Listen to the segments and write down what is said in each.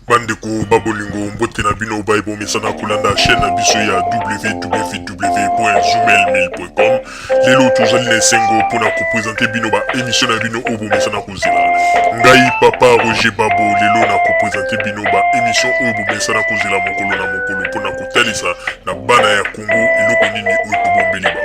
Bandeko ba bolingo, mbote na bino baye bomesana kolanda chaîne na biso ya www.zoomail1000.com. Lelo tozali na esengo mpona kopresente bino ba émission na bino oyo bomesana kozela. Ngai papa Roger Babo, lelo na kopresente bino ba émission oyo bomesana kozela mokolo na mokolo mpona kotalisa na bana ya Congo eloko nini oyo tobombeli bango.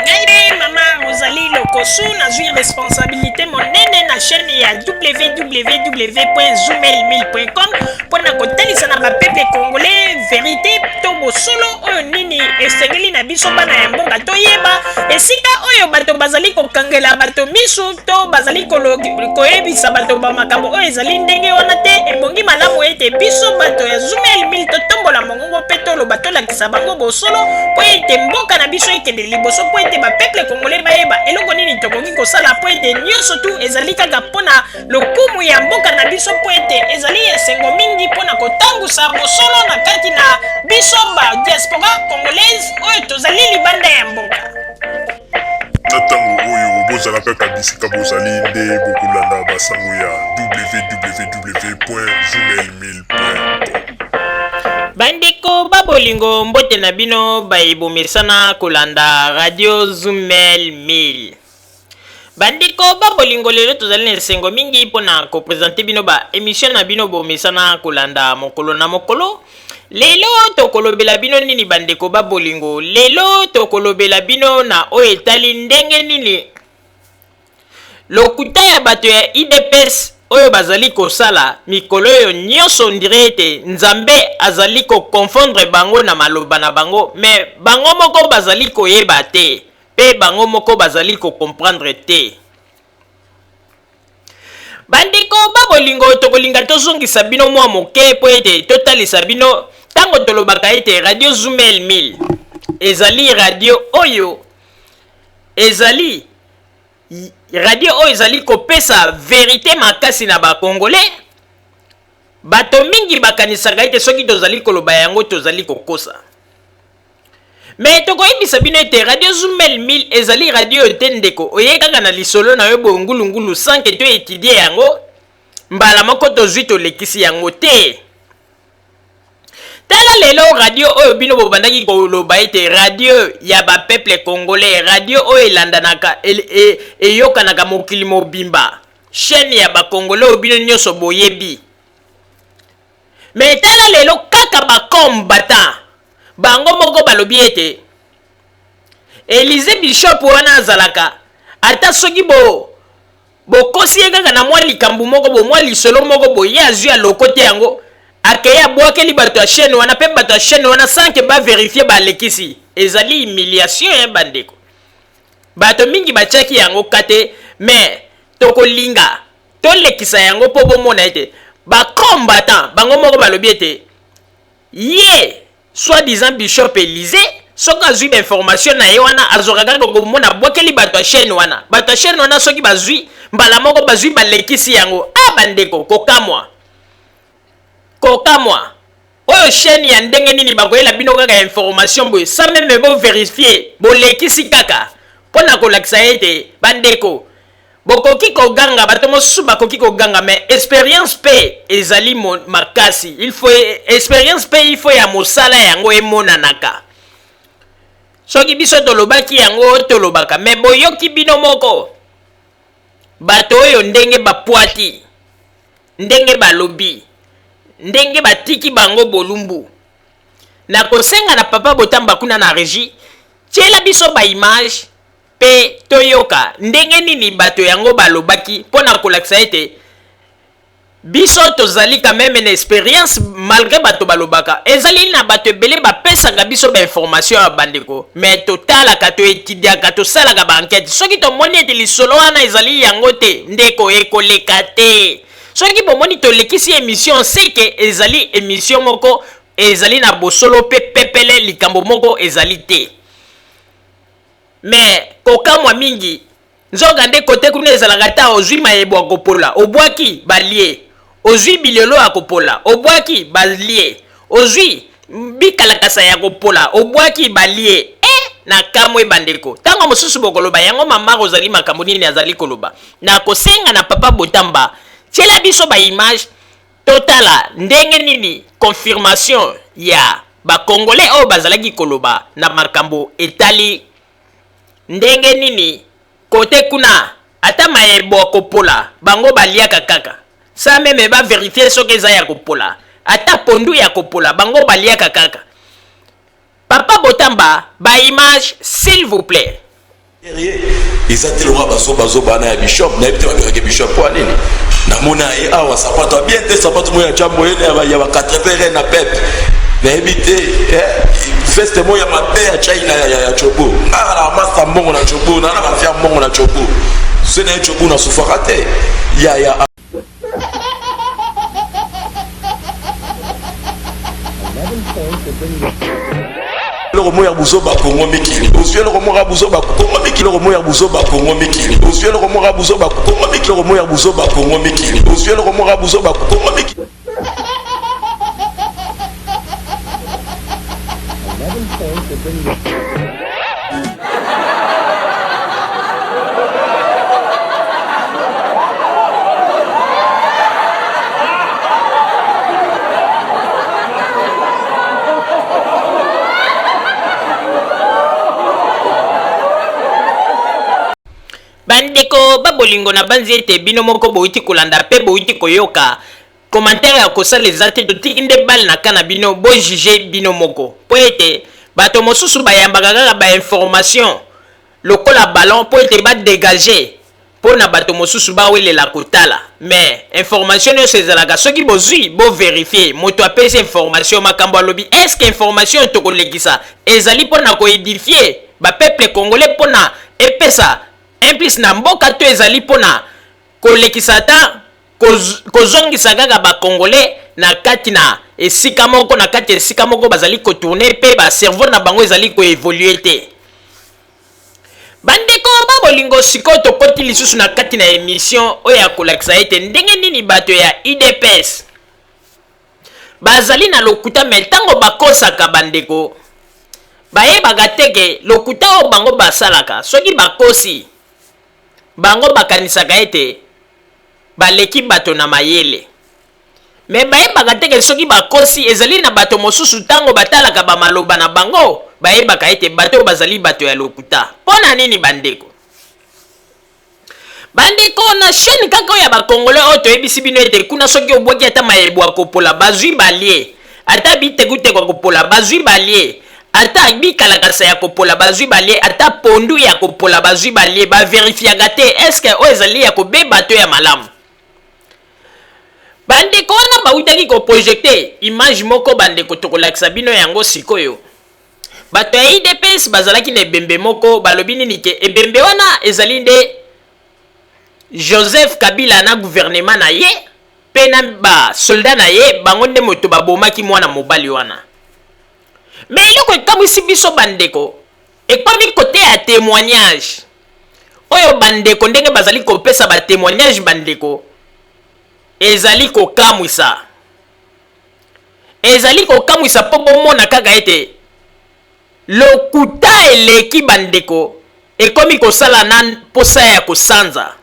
Ngai nde mama Rosalie Lokosu, nazwi responsabilité monene na chaîne ya www.zoomail1000.com mpo na kotalisa na bapeuple congolais verité to bosolo oyo nini esengeli na biso bana ya mboka toyeba esika oyo bato bazali kokangela bato misu to bazali koyebisa bato bamakambo oyo ezali ndenge wana te. Ebongi malamu ete biso bato ya Zoomail 1000 totombola mongongo mpe toloba, tolakisa bango bosolo mpo ete mboka na biso ekende liboso, mpo ete bapeuple congolais bayeba eloko nini tokoki kosala, mpo ete nyonso tu ezali kaka mpo na lokumu ya mboka na biso, mpo ete ezali esengo mingi mpo na kotangusa bosolo na kati na biso ba diaspora congolaise oyo tozali libanda ya mboka. Na ntango oyo bozala kaka bisika bozali nde bokolanda basango ya www.zoomail1000.com. Bandeko ba bolingo, mbote na bino baye bomesana kolanda radio Zumel 1000. Bandeko ba bolingo, lelo tozali na esengo mingi mpona kopresente bino ba emission na bino bomesana kolanda mokolo na mokolo. Lelo tokolobela bino nini bandeko ba bolingo? Lelo tokolobela bino na oyo etali ndenge nini lokuta ya bato ya UDPS oyo bazali kosala mikolo oyo nyonso, on dirait ete Nzambe azali koconfondre bango na maloba na bango, mais bango moko bazali koyeba te mpe bango moko bazali kocomprendre te. Bandeko ba bolingo, tokolinga tozongisa bino mwa moke mpo ete totalisa bino ntango tolobaka ete radio Zumel 1000 ezali radio oyo ezali radio oyo ezali kopesa verite makasi na bakongolais. Bato mingi bakanisaka ete soki tozali koloba yango tozali kokosa. Me tokoyebisa bino ete radio Zumel 1000 ezali radio oyo te ndeko oye kaka na lisolo na yo boye ngulungulu sans que to étudier yango mbala moko tozwi tolekisi yango te. Tala lelo radio oyo bino bobandaki koloba ete radio ya ba peuple congolais, radio oyo elandanaka eyokanaka mokili mobimba, chaîne ya ba congolais oyo bino nyonso boyebi. Me tala lelo kaka ba combattant bango moko balobi ete Elise Bishop wana azalaka ata soki bo bokosi ye kaka na mwa likambo moko bo mwa lisolo moko bo, ye azwi alokote yango, akei abwakeli bato ya chaîne wana, mpe bato ya chaîne wana sans que baverifie balekisi. Ezali humiliation ya bandeko. Bato mingi batiaki yango kate, mais tokolinga tolekisa yango mpo bomona ete bacombattant bango moko balobi ete ye soi-disant Bishop Elise soki azwi bainformation na ye wana azwaka kaka komona abwakeli bato ya chaîne wana. Bato ya chaîne wana soki bazwi mbala moko bazwi balekisi yango. A bandeko, kokamwa, kokamwa. Oyo chaîne ya ndenge nini bakoyela bino kaka information boye sans même bo verifier, bolekisi kaka mpo na kolakisa ete bandeko bokoki koganga, bato mosusu bakoki koganga, mais experience mpe ezali makasi. Il faut experience mpe il faut ya mosala yango emonanaka. Soki biso tolobaki yango tolobaka, mais boyoki bino moko bato oyo ndenge bapwati, ndenge balobi, ndenge batiki bango bolumbu. Nakosenga na papa Botamba kuna na régie, tiela biso ba image mpe toyoka ndenge nini bato yango balobaki mpo na kolakisa ete biso tozali quand même na experience. Malgré bato balobaka, ezali na bato ebele bapesaka biso bainformation ya bandeko, mais totalaka, toétudiaka, tosalaka baenquête. Soki tomoni ete lisolo wana ezali yango te, ndeko, ekoleka te. Soki bomoni tolekisi émission, seke ezali émission moko ezali na bosolo mpe pepele, likambo moko ezali te. Mais kokamwa mingi, nzoka nde kote kuna ezalaka ta ozwi mayebo ya kopola obwaki balie, ozwi bilelo ya kopola obwaki balie, ozwi bikalakasa ya kopola obwaki balie. Na kamwe bandeko, ntango mosusu bokoloba yango mama Rosalie makambo nini azali koloba. Nakosenga na papa Botamba, Tiela biso ba image totala ndenge nini confirmation ya ba congolais oyo bazalaki koloba na makambo etali ndenge nini kote kuna ata mayebo ya kopola bango baliaka kaka sans meme ba verifier soki eza ya kopola, ata pondu ya kopola bango baliaka kaka. Papa Botamba ba image s'il vous plait. Eza te lokola bazoba zoba wana ya bishop, nayebi te babengaki bishop mpo nini. Namona ye awa sapato ya bien te, sapato moko ya jambo ye ya ba 80 na pepe, nayebi te veste moko ya mabe ya china ya chobo. Ngaka na masta mbongo na chobo, na na bafia mbongo na chobo, se na ye chobo na sufaka te ya ya eloko moko ya buzoba Kongo mikili, ozwi eloko moko ya buzoba Kongo mikili, eloko moko ya buzoba Kongo mikili, ozwi eloko moko ya buzoba Kongo mikili, eloko moko ya buzoba Kongo mikili, ozwi eloko moko ya buzoba Kongo mikili. Bandeko ba bolingo, nabanzi ete bino moko bowuti kolanda mpe bowuti koyoka. Commentaire ya kosala eza te, totiki nde balle na camp na bino, bo juger bino moko. Mpo ete bato mosusu bayambaka kaka ba informations lokola ballon mpo ete ba degager mpo na bato mosusu bawelela kotala. Mais information nionso ezalaka soki bozui bo verifier moto apesi information makambo alobi, est ce que information oyo tokolekisa ezali mpo na ko edifier ba peuple congolais mpo na epesa un plus na mboka to ezali mpo na kolekisa ata kozongisa kaka ba congolais na kati na esika moko, na kati ya esika moko bazali ko tourner mpe ba cerveau na bango ezali ko evoluer te. Bandeko ba bolingo, sikoyo tokoti lisusu na kati na emission oyo ya kolakisa ete ndenge nini bato ya UDPS bazali na lokuta, me ntango bakosaka bandeko bayebaka te ke lokuta oyo bango basalaka soki bakosi bango bakanisaka ete baleki bato na mayele. Me bayebaka te ke soki bakosi, ezali na bato mosusu ntango batalaka bamaloba na bango, bayebaka ete bato oyo bazali bato ya lokuta. Mpo na nini bandeko? Bandeko, na chaîne kaka oyo ya ba Congolais oyo toyebisi bino ete kuna soki obwaki ata mayebo ya kopola bazwi balie, ata bitekuteko ya kopola bazwi balie, ata bikalakasa ya kopola bazwi balie, ata pondu ya kopola bazwi balie, ba verifiaka te est-ce que oyo ezali ya kobeba to ya malamu. Bandeko wana bawutaki ko projecter image moko, bandeko tokolakisa bino yango sikoyo. Bato ya UDPS bazalaki na ebembe moko, balobi nini ke ebembe wana ezali nde Joseph Kabila na gouvernement na ye pe na ba soldats na ye, bango nde moto babomaki mwana mobali wana. Mais eloko ekamwisi biso bandeko, ekomi kote ya temoignage oyo bandeko ndenge bazali kopesa ba temoignage bandeko, ezali kokamwisa. Ezali kokamwisa mpo bomona kaka ete lokuta eleki bandeko, ekomi kosala na mposa ya kosanza.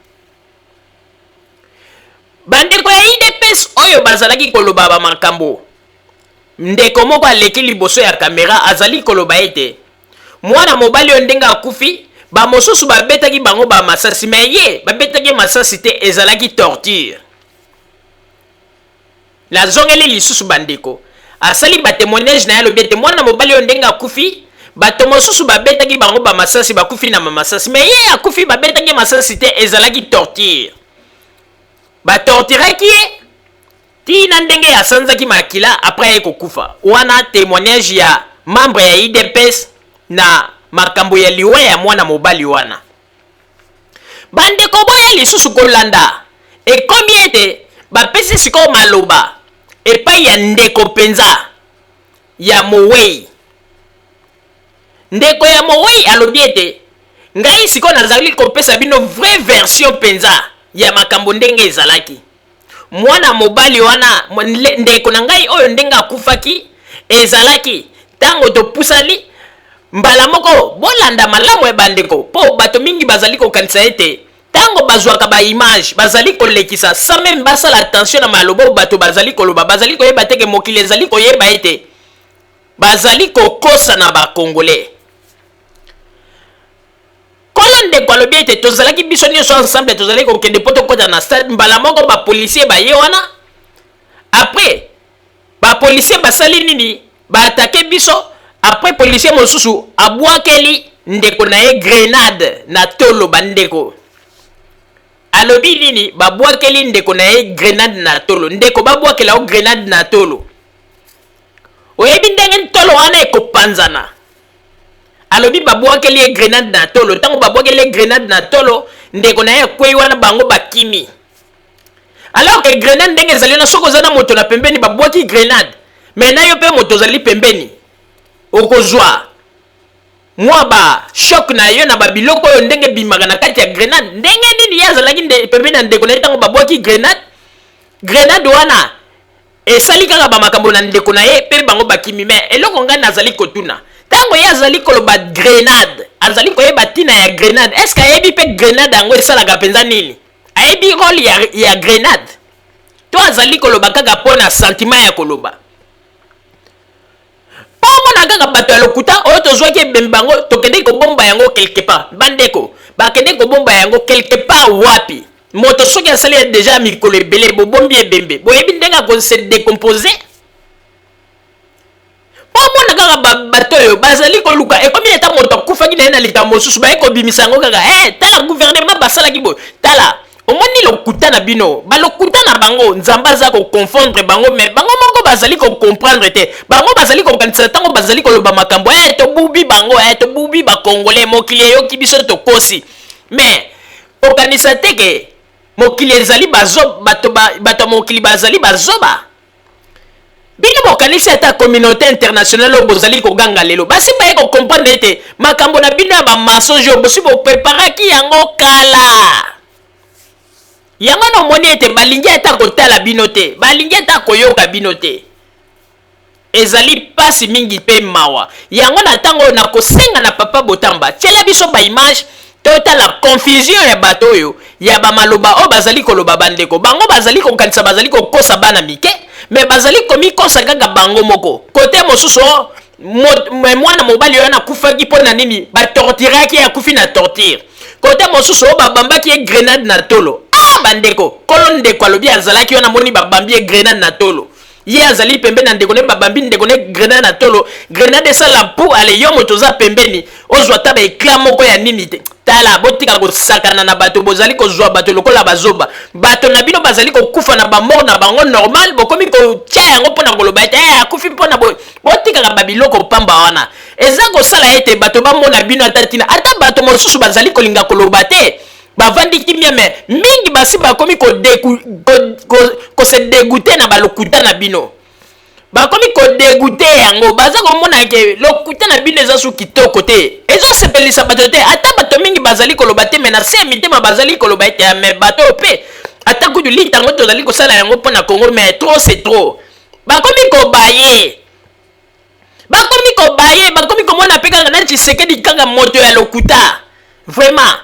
Bandeko ya UDPS oyo bazalaki koloba ba makambo, ndeko moko aleki liboso ya kamera azali koloba ete mwana mobali oyo ndenge akufi, ba mosusu babetaki bango ba masasi, mais ye babetaki ye masasi te, ezalaki torture. Nazongeli lisusu bandeko, asali ba temoignage na ye, alobi ete mwana mobali oyo ndenge akufi, bato mosusu babetaki bango ba masasi, bakufi na ma masasi, mais ye akufi babetaki ye masasi te, ezalaki torture. Ba torturaki ye ti na ndenge asanzaki makila après aye kokufa. Wana temoignage ya membre ya UDPS na makambo ya liwa ya mwana mobali wana. Bandeko boya lisusu kolanda, ekomi ete bapesi sikoyo maloba epai ya ndeko mpenza ya mowei. Ndeko ya mowei alobi ete, Ngai sikoyo nazali kopesa bino vraie version mpenza ya makambo ndenge ezalaki. Mwana mobali wana, ndeko na ngai oyo ndenge akufaki, ezalaki ntango topusani mbala moko. Bolanda malamu ya bandeko, mpo bato mingi bazali kokanisa ete. Ntango bazwaka ba image bazali kolekisa sans meme basala attention na maloba oyo bato bazali koloba, bazali koyeba te ke mokili ezali koyeba ete bazali kokosa na ba Congolais. Kolo ndeko alobi ete tozalaki biso nyonso ensemble, tozalaki kokende mpo tokota na stade, mbala moko ba policiers baye wana. Après ba policiers basali nini? Ba attaquer biso. Après policier mosusu abwakeli ndeko na ye grenade na tolo. Bandeko, alobi nini? Babwakeli ndeko na ye grenade na tolo. Ndeko, babwakela yo grenade na tolo, oyebi ndenge ntolo wana ekopanzana? Alobi babwakeli ye grenade na tolo. Ntango babwakeli ye grenade na tolo, ndeko na ye akwei wana, bango bakimi. Alors que grenade ndenge ezali wana, soki oza na moto na pembeni, babwaki grenade, mais na yo mpe moto ozali pembeni, okozwa mwa ba choc na yo na babiloko oyo ndenge ebimaka na kati ya grenade. Ndenge nini ye azalaki pembeni ya ndeko na ye, ntango babwaki grenade, grenade wana esali kaka bamakambo na ndeko na ye mpe bango bakimi? Mais eloko ngai nazali kotuna, ntango ye azali koloba grenade, azali koyeba ntina ya grenade? Est-ce ayebi mpe grenade yango esalaka mpenza nini? Ayebi rôle ya grenade to azali koloba kaka mpo na sentiment ya koloba? Mpo omona kaka bato ya lokuta oyo. Tozwaki ebembe bango, tokendeki kobomba yango quelque part. Bandeko, bakendeki kobomba yango quelque part wapi? Moto soki asali ya déjà mikolo ebele, bobombi ebembe, boyebi ndenge akose décomposer? Mpo omona kaka bato oyo bazali koluka, ekomi ata moto akufaki na ye na likambo mosusu, baye kobimisa yango kaka: "Hey, tala, gouvernement basalaki boye." Tala, omoni lokuta na bino, balokuta na bango. Nzambe aza koconfondre bango, mais bango moko bazali kocomprendre te. Bango bazali kokanisa ntango bazali koloba makambo: "Eh, tobubi bango, eh, tobubi Bakongolais, mokili eyoki biso tokosi." Mais okanisa te ke mokili ezali bazo, bato bato ya mokili bazali bazoba. Bino bokanisi ata communauté internationale oyo bozali koganga lelo, basi baye kocomprendre ete makambo na bino ya bamensonge oyo bosi bopreparaki yango kala, yango na omoni ete balingi ata kotala bino te, balingi ata koyoka bino te. Ezali mpasi mingi mpe mawa. Yango na ntango oyo nakosenga na papa Botamba, tiela biso baimage, totala confusion ya bato oyo ya bamaloba oyo bazali koloba. Bandeko, bango bazali kokanisa bazali kokosa bana mike, mais bazali komikosa kaka bango moko. Kote mosusu, o mwana mobali oyo akufaki mpo na nini? Batorturaki ye, akufi na torture. Kote mosusu, oyo babambaki ye grenade na tolo. Ah, bandeko, kolo ndeko alobi azalaki wana, amoni babambi ye grenade na tolo. Ye azali pembeni na ndeko ne, babambi ndeko ne grenade na tolo, grenade esala pu ale, yo moto oza pembeni ozwa ata baéclat moko ya nini te. Tala, botika kosakana na bato. Bozali kozwa bato lokola bazoba. Bato na bino bazali kokufa na bamort na bango normal, bokomi kotia yango mpona koloba ete eh, akufi mpona boye. Botikaka babiloko pamba wana, eza kosala ete bato bamona bino ata ntina. Ata bato mosusu bazali kolinga koloba te, bavandi kimia, mais mingi basi bakomi kose dégoûter na balokuta na bino. Bakomi kodégoûter yango, baza komona ke lokuta na bino eza su kitoko te, ezosepelisa bato te. Ata bato mingi bazali koloba te, mais na se ya mitema bazali koloba ete: "Mais bato oyo mpe, ata kutu lita yango tozali kosala yango mpo na Congo, mais trop c'est trop." Bakomi kobaye, bakomi kobaye, bakomi komona mpe kaka na Tshisekedi kaka moto ya lokuta vraiment.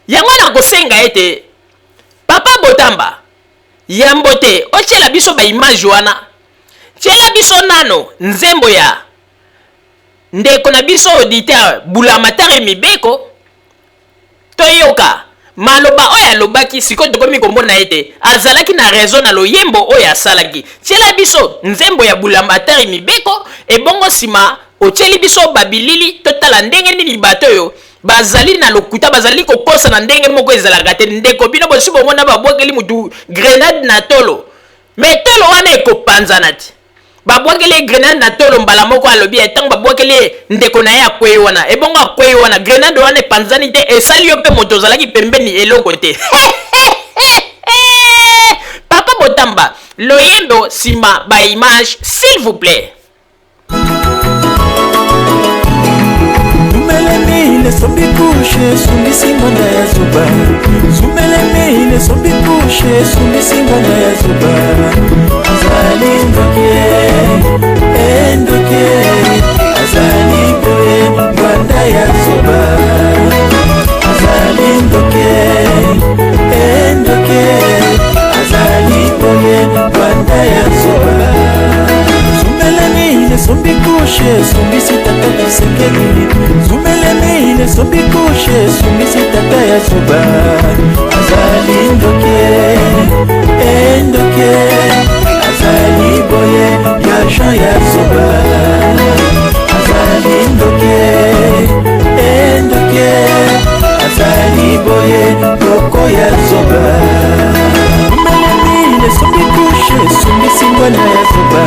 Yango na kosenga ete papa Botamba, yambo te otiela biso baimage wana, tiela biso nano nzembo ya ndeko na biso auditeur Bulamatare Mibeko, toyoka maloba oyo alobaki. Sikoyo tokomi komona ete azalaki na raison na loyembo oyo asalaki. Tiela biso nzembo ya Bulamatare Mibeko, ebongo nsima otieli biso babilili, totala ndenge nini bato oyo bazali na lokuta, bazali kokosa na ndenge moko ezalaka te. Ndeko, bino bosi bomona babwakeli mutu grenade na tolo, mais tolo wana ekopanzana te. Babwakeli ye grenade na tolo, mbala moko alobi ntango babwakeli ye, ndeko na ye akwei wana. Ebongo akwei wana, grenade wana epanzani te, esali yo mpe moto ozalaki pembeni eloko te. Papa Botamba, loyembo, nsima baimage, s'il vous plaît. Zumelemi esombi couche, esungisi nganda ya zuba. Zumelemi esombi couche, esungisi nganda ya zuba. Azali ndoki, endoki, azali boye, ngwanda ya zuba. Azali ndoki. kushe esumbisi tata Tshisekedi zumelemi esombi kushe esumbisi tata ya zoba azali ndoki endoki azali boye ya Jean ya zoba azali ndoki endoki azali boye loko ya zoba zumelemi esombi kushe esumbisi ngwana ya zoba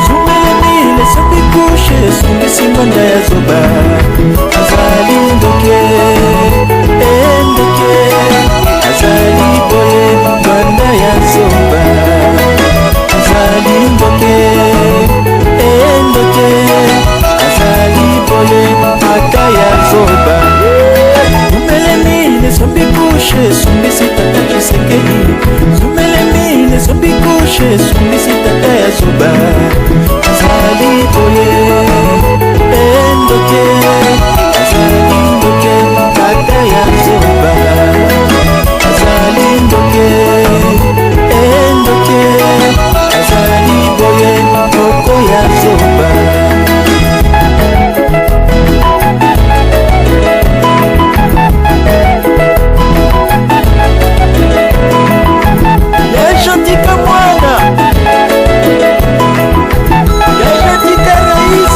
zumelemi esombi kushe esumbisi ngwana ya zoba azali ndoki endoki azali boye ngwana ya zoba azali ndoki endoki azali boye ata ya zoba zumelemi esombi kushe esumbisi tata Tshisekedi zumelemi esombi kushe esumbisi tata ya zoba azali boye endoki azali ndoki tata ya zoba azali ndoki endoki azali boye moko ya zoba. Yajantika mwana Yajantika rais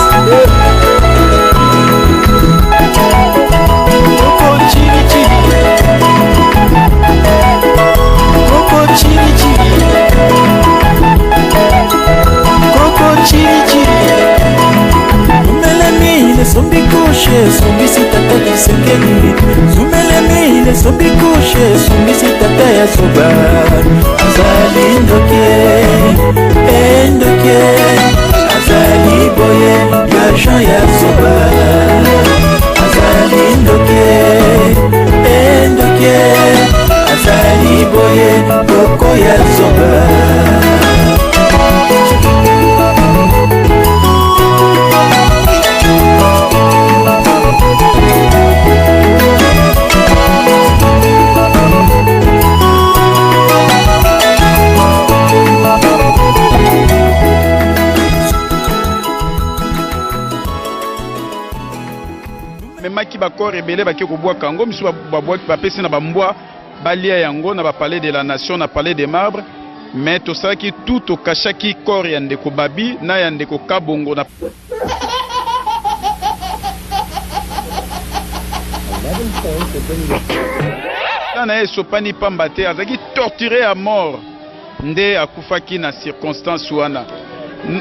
Koko chili chili Koko chili chili Koko chili chili Zumelemi esombi kushe esumbisi tata Tshisekedi zumelemi esombi kushe esumbisi tata ya zoba azali ndoki endoki azali boye ya Jean ya zoba azali ndoki endoki azali boye loko ya zoba. Memaki bakor ebele bake kobwaka yango, misusu babwaki bapesi na bambwa balia yango na bapalais de la nation, na palais de marbre. Mais tosalaki tout, tokashaki corps ya ndeko Babi na ya ndeko Kabongo na na ye esopani pamba te azalaki torturé à mort nde akufaki na circonstance wana.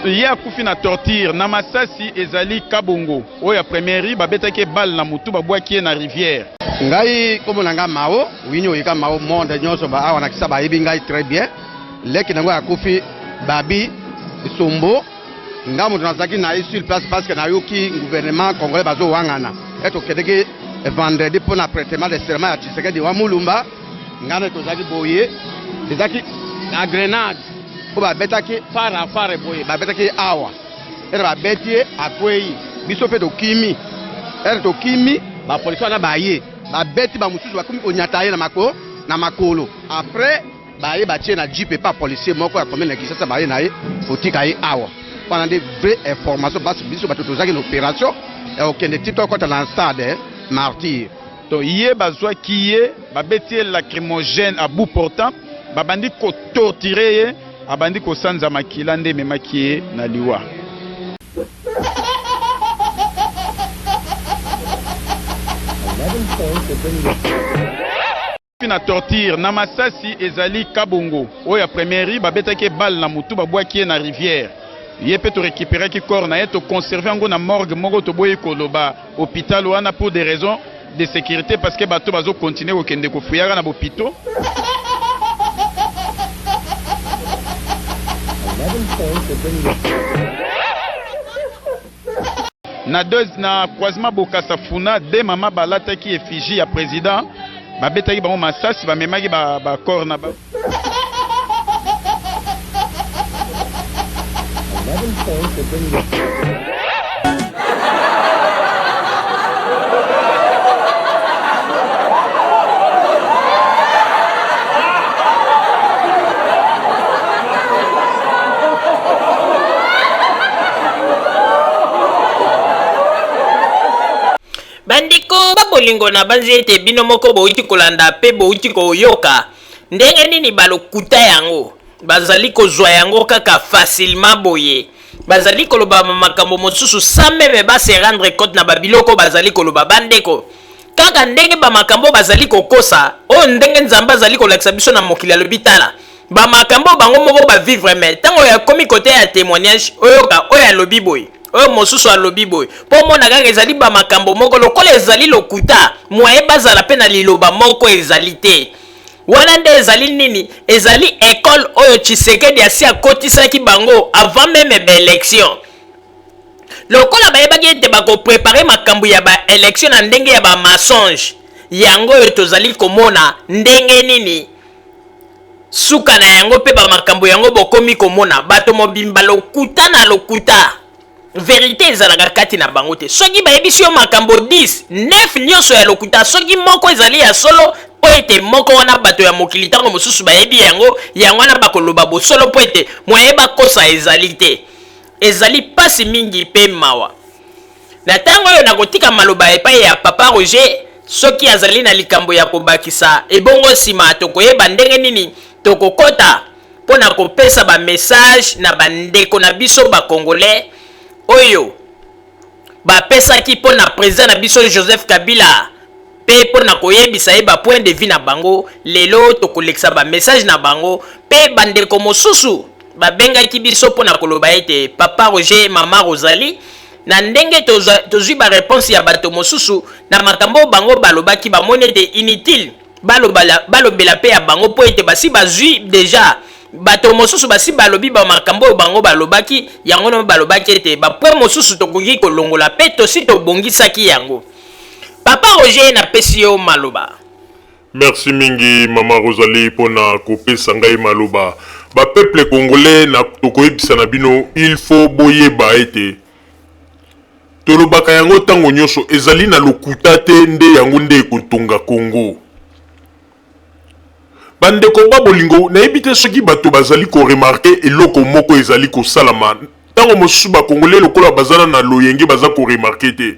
Ye akufi na torture na masasi. Ezali Kabongo oyo ya première babetaki ye balle na mutu, babwaki ye na rivière. Ngai kombo na ngai Mao Winnie Oyeka Mao, monde nyonso ba awa na Kisa bayebi ngai très bien. Leki na ngai akufi Babi Sombo, ngai moto nazalaki na ye sur place parce que nayoki gouvernement congolais bazowangana e tokendeki vendredi mpo na prêtement de serment ya Tshisekedi wa Mulumba. Ngai na tozalaki boye, ezalaki na grenade mpo babetaki phare à phare boye, babetaki ye awa ere babeti ye akwei, biso mpe tokimi. Ere tokimi, bapolisi wana baye babeti bamosusu, bakomi konyata ye na mako na makolo. Après baye batie na jeep epa policier moko ya commune ya Kinshasa, baye na ye kotika ye awa. Wana nde vraie information basi biso bato tozalaki na opération ya kokende ti tokɔta na stade Martyr. Donc ye bazwaki ye, babeti ye lacrymogène à bout portant, babandi kotortire ye, abandi kosanza makila nde ememaki ye na liwa. Na torture na masasi. Ezali Kabongo oyo ya première babetaki ye balle na mutu, babwaki ye na rivière. Ye mpe torécupéraki corps na ye, toconserve yango na morgue moko, toboyi koloba hôpital wana pour des raisons de sécurité, parce que bato bazokontinue kokende kofuyaka na bopito. Na deux na croisement Bokasa Funa, deux mama balataki effigie ya président, babetaki bango masasi, bamemaki ba corps na ba bolingo, nabanzi ete bino moko bowuti kolanda mpe bowuti koyoka ndenge nini balokuta yango bazali kozwa yango kaka facilement boye. Bazali koloba makambo mosusu sans meme ba se rendre compte na babiloko bazali koloba. Bandeko, kaka ndenge bamakambo bazali kokosa oyo, ndenge Nzambe azali kolakisa biso na mokili, alobi tala bamakambo bango moko bavivre, mais ntango yakomi kote ya témoignage, oyoka oyo alobi boye, oyo mosusu alobi boye, mpo omona kaka ezali bamakambo moko lokola ezali lokuta. Moye bazala mpe na liloba moko ezali te. Wana nde ezali nini? Ezali ekole oyo Tshisekedi asi akotisaki bango avant même baélection. Lokola bayebaki ete bakoprépare makambo ya baélection na ndenge ya bamensonge, yango oyo tozali komona ndenge nini suka na yango. Mpe bamakambo yango bokomi komona bato mobimba lokuta na lokuta, vérité ezalaka kati na bango te. Soki bayebisi yo makambo 10, 9 nyonso ya lokuta. Soki moko ezali ya solo, mpo ete moko wana bato ya mokili ntango mosusu bayebi yango, yango wana bakoloba bosolo, mpo ete moye bakosa ezali te. Ezali mpasi mingi mpe mawa. Na ntango oyo nakotika maloba epai ya Papa Roger soki azali na likambo ya kobakisa. Ebongo nsima tokoyeba ndenge nini tokokɔta mpo na kopesa bamessage na bandeko na biso bacongolais oyo bapesaki mpo na président na biso Joseph Kabila, mpe mpo na koyebisa ye bapoint de vue na bango. Lelo tokolekisa bamessage na bango, mpe bandeko mosusu babengaki biso mpo na koloba ete Papa Roger, Mama Rosalie, na ndenge tozwi baréponse ya bato mosusu na makambo oyo bango balobaki, bamoni ete inutile balobela mpe ya bango, mpo ete basi bazwi déjà, bato mosusu basi balobi bamakambo oyo bango balobaki. Yango no balobaki ete bapoint mosusu tokoki kolongola, mpe tosi tobongisaki yango. Papa Roger, napesi yo maloba. Merci mingi, Mama Rosalie, mpona kopesa ngai maloba. Bapeuple congolais, na tokoyebisa na bino, il faut boyeba ete tolobaka yango ntango nyonso, ezali na lokuta te nde yango nde ekotonga Kongo. Bandeko ba bolingo, nayebi te soki bato bazali koremarquer eloko moko ezali kosalama. Ntango mosusu bakongole lokola bazala na loyenge, baza koremarquer te.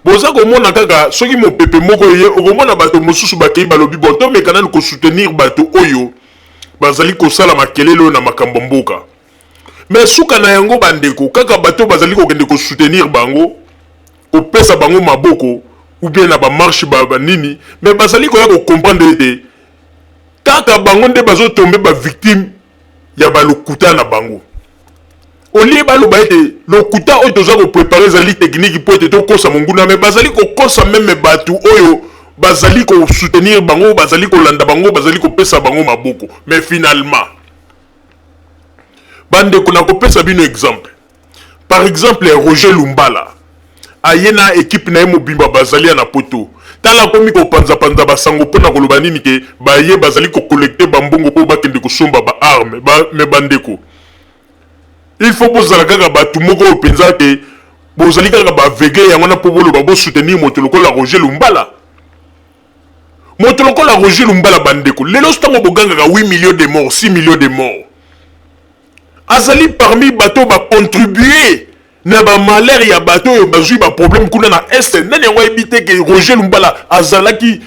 Boza komona kaka soki mopepe moko eye, okomona bato mosusu bakei, balobi: "Bon, tomeka nanu kosoutenir bato oyo bazali kosala makelele oyo na makambo mboka." Mais suka na yango, bandeko, kaka bato bazali kokende kosoutenir bango, kopesa bango maboko ou bien na bamarche banini, mais bazali koya kocomprendre ete kaka bango nde bazotombe bavictime ya balokuta na bango. Au lieu baloba ete lokuta oyo toza koprépare ezali technique mpo ete tokosa monguna, mais bazali kokosa même bato oyo bazali kosoutenir bango, bazali kolanda bango, bazali kopesa bango maboko. Mais finalement, bandeko, nakopesa bino exemple. Par exemple, Roger Lumbala aye na équipe na ye mobimba, bazali ya na Poto. Tala, akomi kopanzapanza basango mpo na koloba nini? Ke baye bazali kocollecter bambongo mpo bakende kosomba baarme ba. Mais bandeko, il faut bozala kaka bato moko oyo mpenza ke bozali kaka baaveugle yango wana mpo boloba bosoutenir moto lokola Roger Lumbala. Moto lokola Roger Lumbala, bandeko, lelo ntango bogangaka 8 millions de morts, 6 millions de morts, azali parmi bato bacontribue na bamalheur ya bato oyo bazwi baproblème kuna na Est. Nani yango ayebi te ke Roger Lumbala azalaki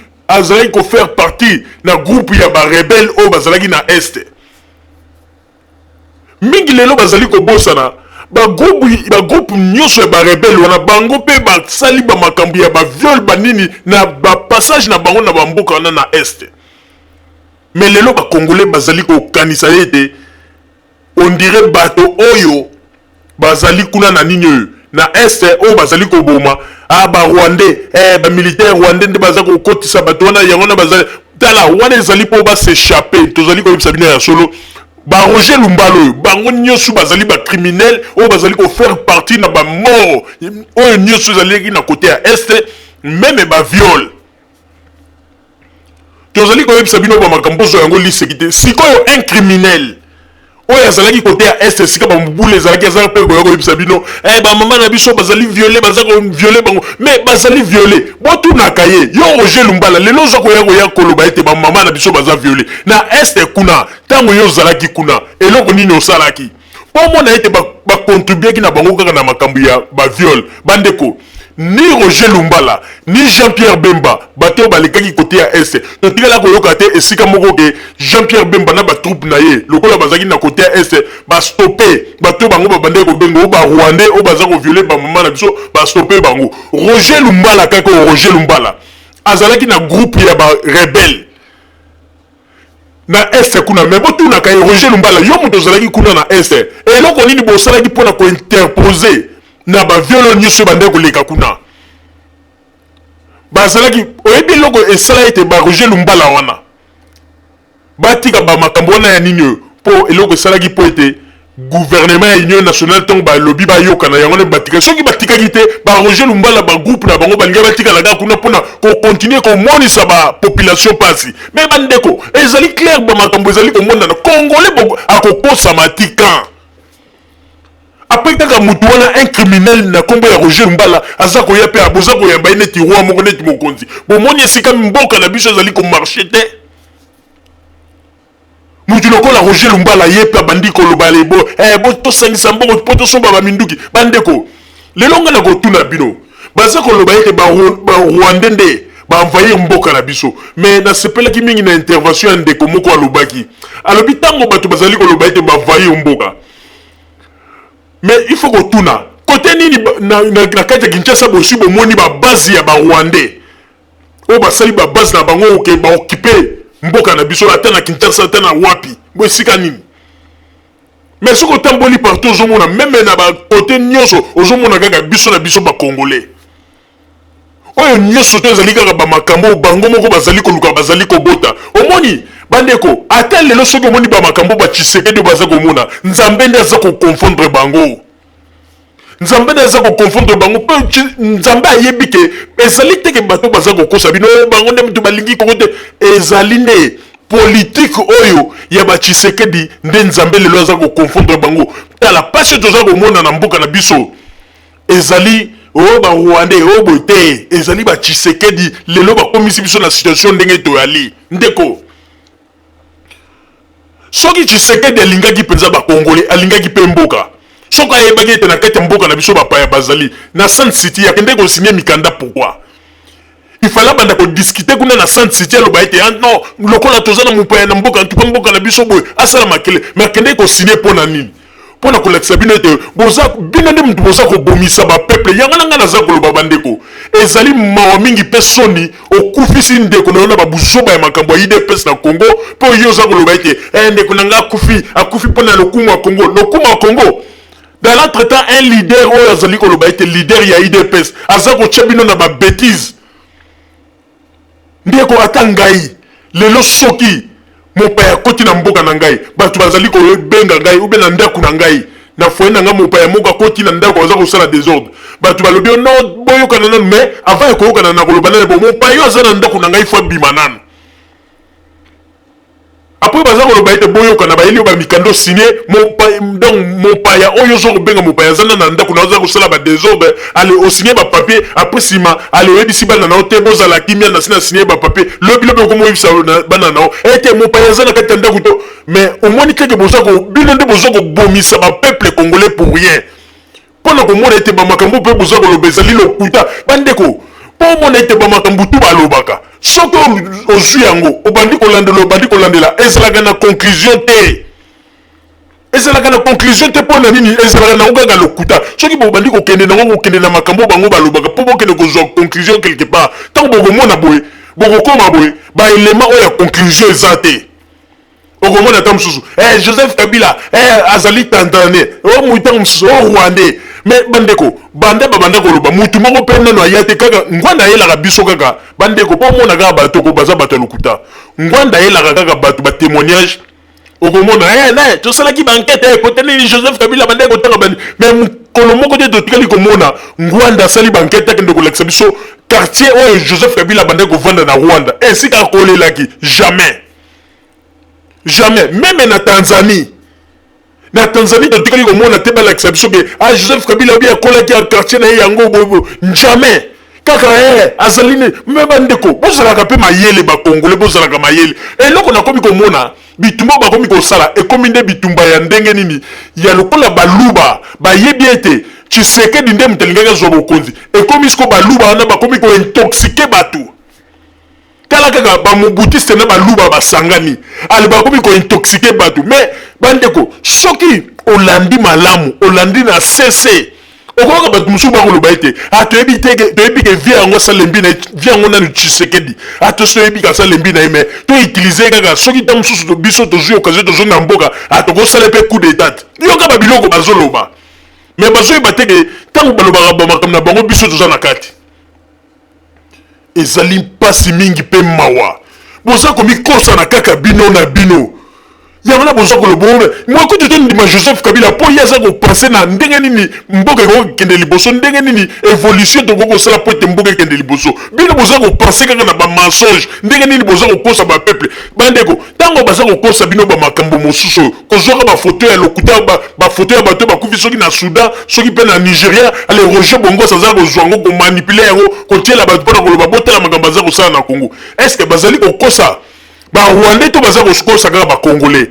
kofaire partie na groupe ya barebele oyo bazalaki na Est mingi? Lelo bazali kobosana bagroupe nyonso ya barebele wana. Bango mpe basali bamakambo ya baviol, banini na bapassage na bango na bamboka wana na Est. Mais lelo bakongolais bazali kokanisa ye ete on dirait bato oyo bazali kuna na nini oyo na Est oyo bazali koboma, ah, barwandais, eh, bamilitaire rwandais nde baza kokotisa bato wana. Yango wana bazali, tala, wana ezali mpo bas'échapper. Tozali koyebisa bino ya solo, baroger Lumbala oyo, bango nyonso bazali bacriminel oyo bazali kofaire partie na bamort oyo nyonso ezalaki na côté ya Est, même baviol. Tozali koyebisa bino bamakambo ozwa yango liseki te. Sikoyo un criminel oyo azalaki côté ya Est, esika bamobulu ezalaki, azalaki mpe koya koyebisa bino, eh, bamama na biso bazali violé, baza kovioler bango. Mais bazali violé, botunaka ye: yo Roger Lumbala, lelo oza koya koloba ete bamama na biso baza violé na Est kuna, ntango yo ozalaki kuna, eloko nini osalaki mpo omona ete bacontribuaki na bango kaka na makambo ya baviol? Bandeko, Ni Roger Lumbala, ni Jean-Pierre Bemba, bato oyo balekaki kote ya Est, totikala koyoka te esika moko ke Jean-Pierre Bemba na ba troupes na ye, lokola bazalaki na kote ya Est, ba stopper bato oyo bango babandaki kobenga o ba Rwandais oyo baza ko violer ba mama na biso, ba stopper bango. Roger Lumbala kaka oyo Roger Lumbala azalaki na groupe ya ba rebelles na Est kuna, mais botunaka ye Roger Lumbala, yo moto ozalaki kuna na Est, eloko nini bosalaki mpo na ko interposer na ba viol oyo nyonso ebandaki koleka kuna? Bazalaki, oyebi eloko esala ete ba Roger Lumbala wana batika ba makambo wana ya nini oyo? Mpo eloko esalaki mpo ete gouvernement ya union nationale ntango balobi bayokana yango nde batikaki. Soki batikaki te, ba Roger Lumbala ba groupe na bango balingaki batikala kaka kuna mpona kocontinue komonisa ba population mpasi. Mais bandeko, ezali clair ba makambo ezali komonana. Congolais akokosama ti quand? Après kaka mutu wana un criminel na kombo ya Roger Lumbala aza koya pe boza koyamba ye neti roi moko neti mokonzi. Bomoni esika mboka na biso ezali ko marcher te? Mutu lokola Roger Lumbala ye pe abandi koloba lebo eh, bo tosangisa mbongo mpo tosomba ba minduki. Bandeko, lelo nga nakotuna bino, baza koloba ete ba, ba Rwandais nde ba envahir mboka na biso, mais nasepelaki mingi na intervention ya ndeko moko alobaki, alobi ntango bato bazali koloba ete ba envahir mboka, mais il faut kotuna kote nini na, na, na kati ya Kinshasa bosi bomoni ba base ya ba Rwandais oyo basali ba base na bango oke ba occuper mboka na biso ata na Kinshasa ata na wapi bo esika nini. Mais soki otamboli partout ozomona meme na ba kote nyonso ozomona kaka biso na biso ba Congolais oyo nyonso to ezali kaka ba makambo oyo bango moko bazali koluka bazali kobota. Omoni bandeko, ata lelo soki omoni ba makambo ba Tshisekedi oyo baza komona, Nzambe nde aza ko confondre bango. Nzambe nde aza ko confondre bango mpe Nzambe ayebi ke ezali te ke bato baza kokosa bino oh, bango nde moto balingi Kongo te. Ezali nde politike oyo ya ba Tshisekedi nde Nzambe lelo aza ko confondre bango. Tala pasi oyo toza komona na mboka na biso ezali oyo oh, ba Rwandais oyo oh, boye te, ezali ba Tshisekedi lelo bakomisi biso na situation ndenge toyali. Ndeko, Soki Tshisekedi alingaki penza ba Congolais, alingaki pe mboka. Soki ayebaki ete na kati ya mboka na biso bapaya bazali, na Sun City akendeki ko signer mikanda pourquoi? Il fallait abanda ko discuter kuna na Sun City, aloba ete ah non, lokola toza na mopaya na mboka, en tout cas mboka na biso boye, asala makele. Mais akendeki ko signer pona nini? Mpo na kolakisa bino ete boza bino nde mutu boza kobomisa ba peuple. Yango na ngai naza koloba bandeko, ezali mawa mingi mpe soni, okufisi ndeko na yo na ba buzoba ya makambo ya udps na Congo, mpe oye oza koloba ete eh, ndeko na ngai akufi, akufi mpo na lokumu ya Congo. Lokumu ya Congo? Dans l'entretemps, un leader oyo azali koloba ete leader ya udps aza kotia bino na ba betises. Ndeko ata ngai lelo soki mopaya akoti na mboka na ngai bato bazali kobenga ngai ou bien na ndako na ngai na foyer na ngai mopaya moko akoti na ndako aza kosala desordre bato balobi oh non boyokana nanu mais avant ya koyokana na koloba nani bo mopaya oyo aza na ndako na ngai fo abima nanu. Après baza koloba ete boyokana bayeli yo ba mikanda o signe donc mopaya oyo ozo kobenga mopaya aza na ndako na aza kosala ba desordre ale o signe ba papier après sima ale oyebisi bana na yo te bozala kimia na sina signe ba papier lobi lobi okomi oyebisa bana na yo ete mopaya aza na kati ya ndako to mais omoni keke boza ko bino nde boza kobomisa ba peuple congolais pour rien. Mpo na komona ete bamakambo mpe boza koloba ezali lokuta. Bandeko, mpo omona ete bamakambo tu balobaka, soki ozwi yango, obandi kolandela, obandi kolandela, ezalaka na conclusion te. Ezalaka na conclusion te mpo na nini? Ezalaka nango kaka lokuta. Soki bobandi kokende nango, kokende na makambo bango balobaka mpo bokende kozwa conclusion quelque part, ntango bokomona boye, bokokoma boye, ba elements oyo ya conclusion eza te. Okomona ata mosusu eh, Joseph Kabila eh, azali tanzanien o oh, ntango mosusu o oh, rwandais. Mais bandeko, banda babanda koloba mutu moko mpe nano aya te, kaka Ngwanda ayelaka biso kaka bandeko, mpo omona kaka bato ko baza bato ya lokuta. Ngwanda ayelaka kaka bato ba témoignage, okomona eh, ne tosalaki ba enquête eh, kote nini Joseph Kabila bandaki kotanga bani, mais mokolo moko te totikali komona Ngwanda asali ba enquête akende kolakisa biso quartier oyo Joseph Kabila bandaki kovanda na Rwanda, esika akolelaki jamais. Jamais, meme na Tanzanie. Na Tanzanie totikali komona te balakisa biso ke ah Joseph Kabila obi akolaki ya quartier na ye yango bobo. Jamais. Kaka eh azali ne me bandeko bozalaka pe mayele ba Congolais bozalaka mayele. Eloko nakomi komona bitumba bakomi kosala ekomi nde bitumba ya ndenge nini ya lokola baluba bayebi ete. Tshisekedi nde moto alingaki azwa bokonzi. Ekomi sikoyo baluba wana bakomi ko intoxiquer bato. Tala kaka ba mobutiste na baluba basangani. Ale bakomi ko intoxiquer bato. Mais bandeko, soki olandi malamu, olandi na sese, okoyoka bato mosusu bakoloba ete ah, toyebi te toyebi ke vie yango asalembi na vie yango nanu Tshisekedi, ah, tosi toyebi ke asalembi na ye, mais to utiliser kaka soki ntango mosusu biso tozwi occasion tozongi na mboka, ah, tokosala mpe coup d'etat. Yoka ba biloko bazoloba, mais bazoyeba te ke ntango balobaka bamakambo na bango biso toza na kati. Ezali mpasi mingi mpe mawa. Boza komikosana kaka bino na bino. Yango na boza koloba mwa kutu tondima Joseph Kabila mpo ye aza kopense na ndenge nini mboka ekoki kokende liboso, ndenge nini evolution tokoki kosala mpo ete mboka ekende liboso. Bino boza kopense kaka na ba mensonge, ndenge nini boza kokosa ba peuple. Bandeko, ntango baza kokosa bino ba makambo mosusu oyo, kozwaka ba photo ya lokuta, ba photo ya bato bakufi soki na Soudan, soki mpe na Nigeria, ale Roger Bongos aza kozwa yango, komanipuler yango, kotiela bato mpo na koloba botala makambo baza kosala na Congo. Est-ce que bazali kokosa ba Rwandais to baza kokosa kaka ba Congolais?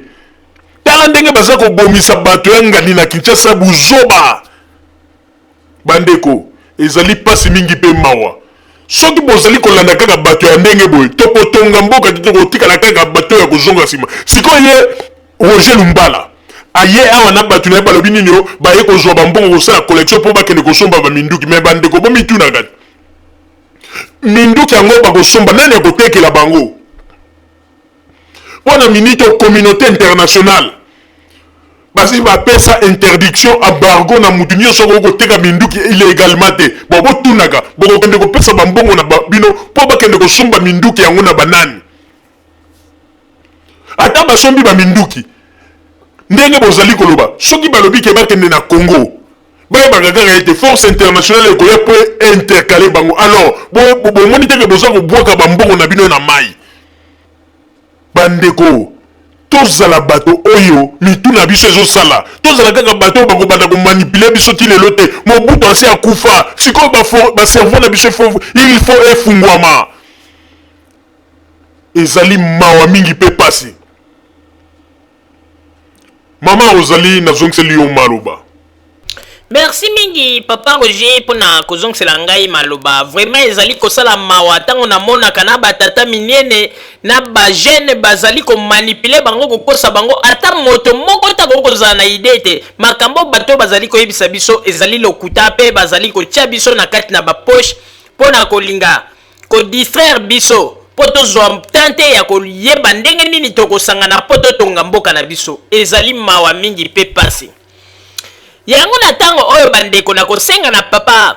Tala ndenge baza kobomisa bato ya ngani na Kinshasa, buzoba. Bandeko, ezali pasi mingi pe mawa. Soki bozali kolanda kaka bato ya ndenge boye, tokotonga mboka te, tokotikala kaka bato ya kozonga sima. Sikoyo ye Roger Lumbala aye awa na bato na ye balobi nini? O baye kozwa ba mbongo kosala collection po bakende kosomba ba minduki. Mais bandeko, bomitunaka te, minduki yango bakosomba, nani akotekela bango? Mpo na minute oyo communaute internationale basi bapesa interdiction, embargo na mutu nyonso akoki koteka minduki illegalement te. Bon, botunaka, bokokende kopesa bambongo na bino mpo bakende kosomba minduki yango na banani? Ata basombi baminduki ndenge bozali koloba, soki balobi ke bakende na Congo, bayebaka kaka ete force internationale ekoya mpo intercale bango. Alors bomoni te ke boza kobwaka bambongo na bino na mai? Bandeko, tozala bato oyo mitu na biso ezosala, tozala kaka bato oyo bakobanda komanipuler biso ti lelo te. Mobutu asi akufa, sikoyo bacerveau na biso il faut efungwama. Ezali mawa mingi mpe pasi. Mama Rosalie, nazongiseli yo maloba. Merci mingi papa Roger pona kozongisela ngai maloba. Vraiment ezali kosala mawa tango namonaka na ba tata minene na ba jeune bazali ko manipuler bango, kokosa bango, ata moto moko te akoki kozala na idee ete makambo bato bazali koyebisa biso ezali lokuta pe bazali kotia biso na kati na ba poche pona kolinga ko distraire biso po tozwa temps te ya koyeba ndenge nini tokosangana po totonga mboka na biso. Ezali mawa mingi pe pasi. Yango na tango oyo bandeko, nakosenga na papa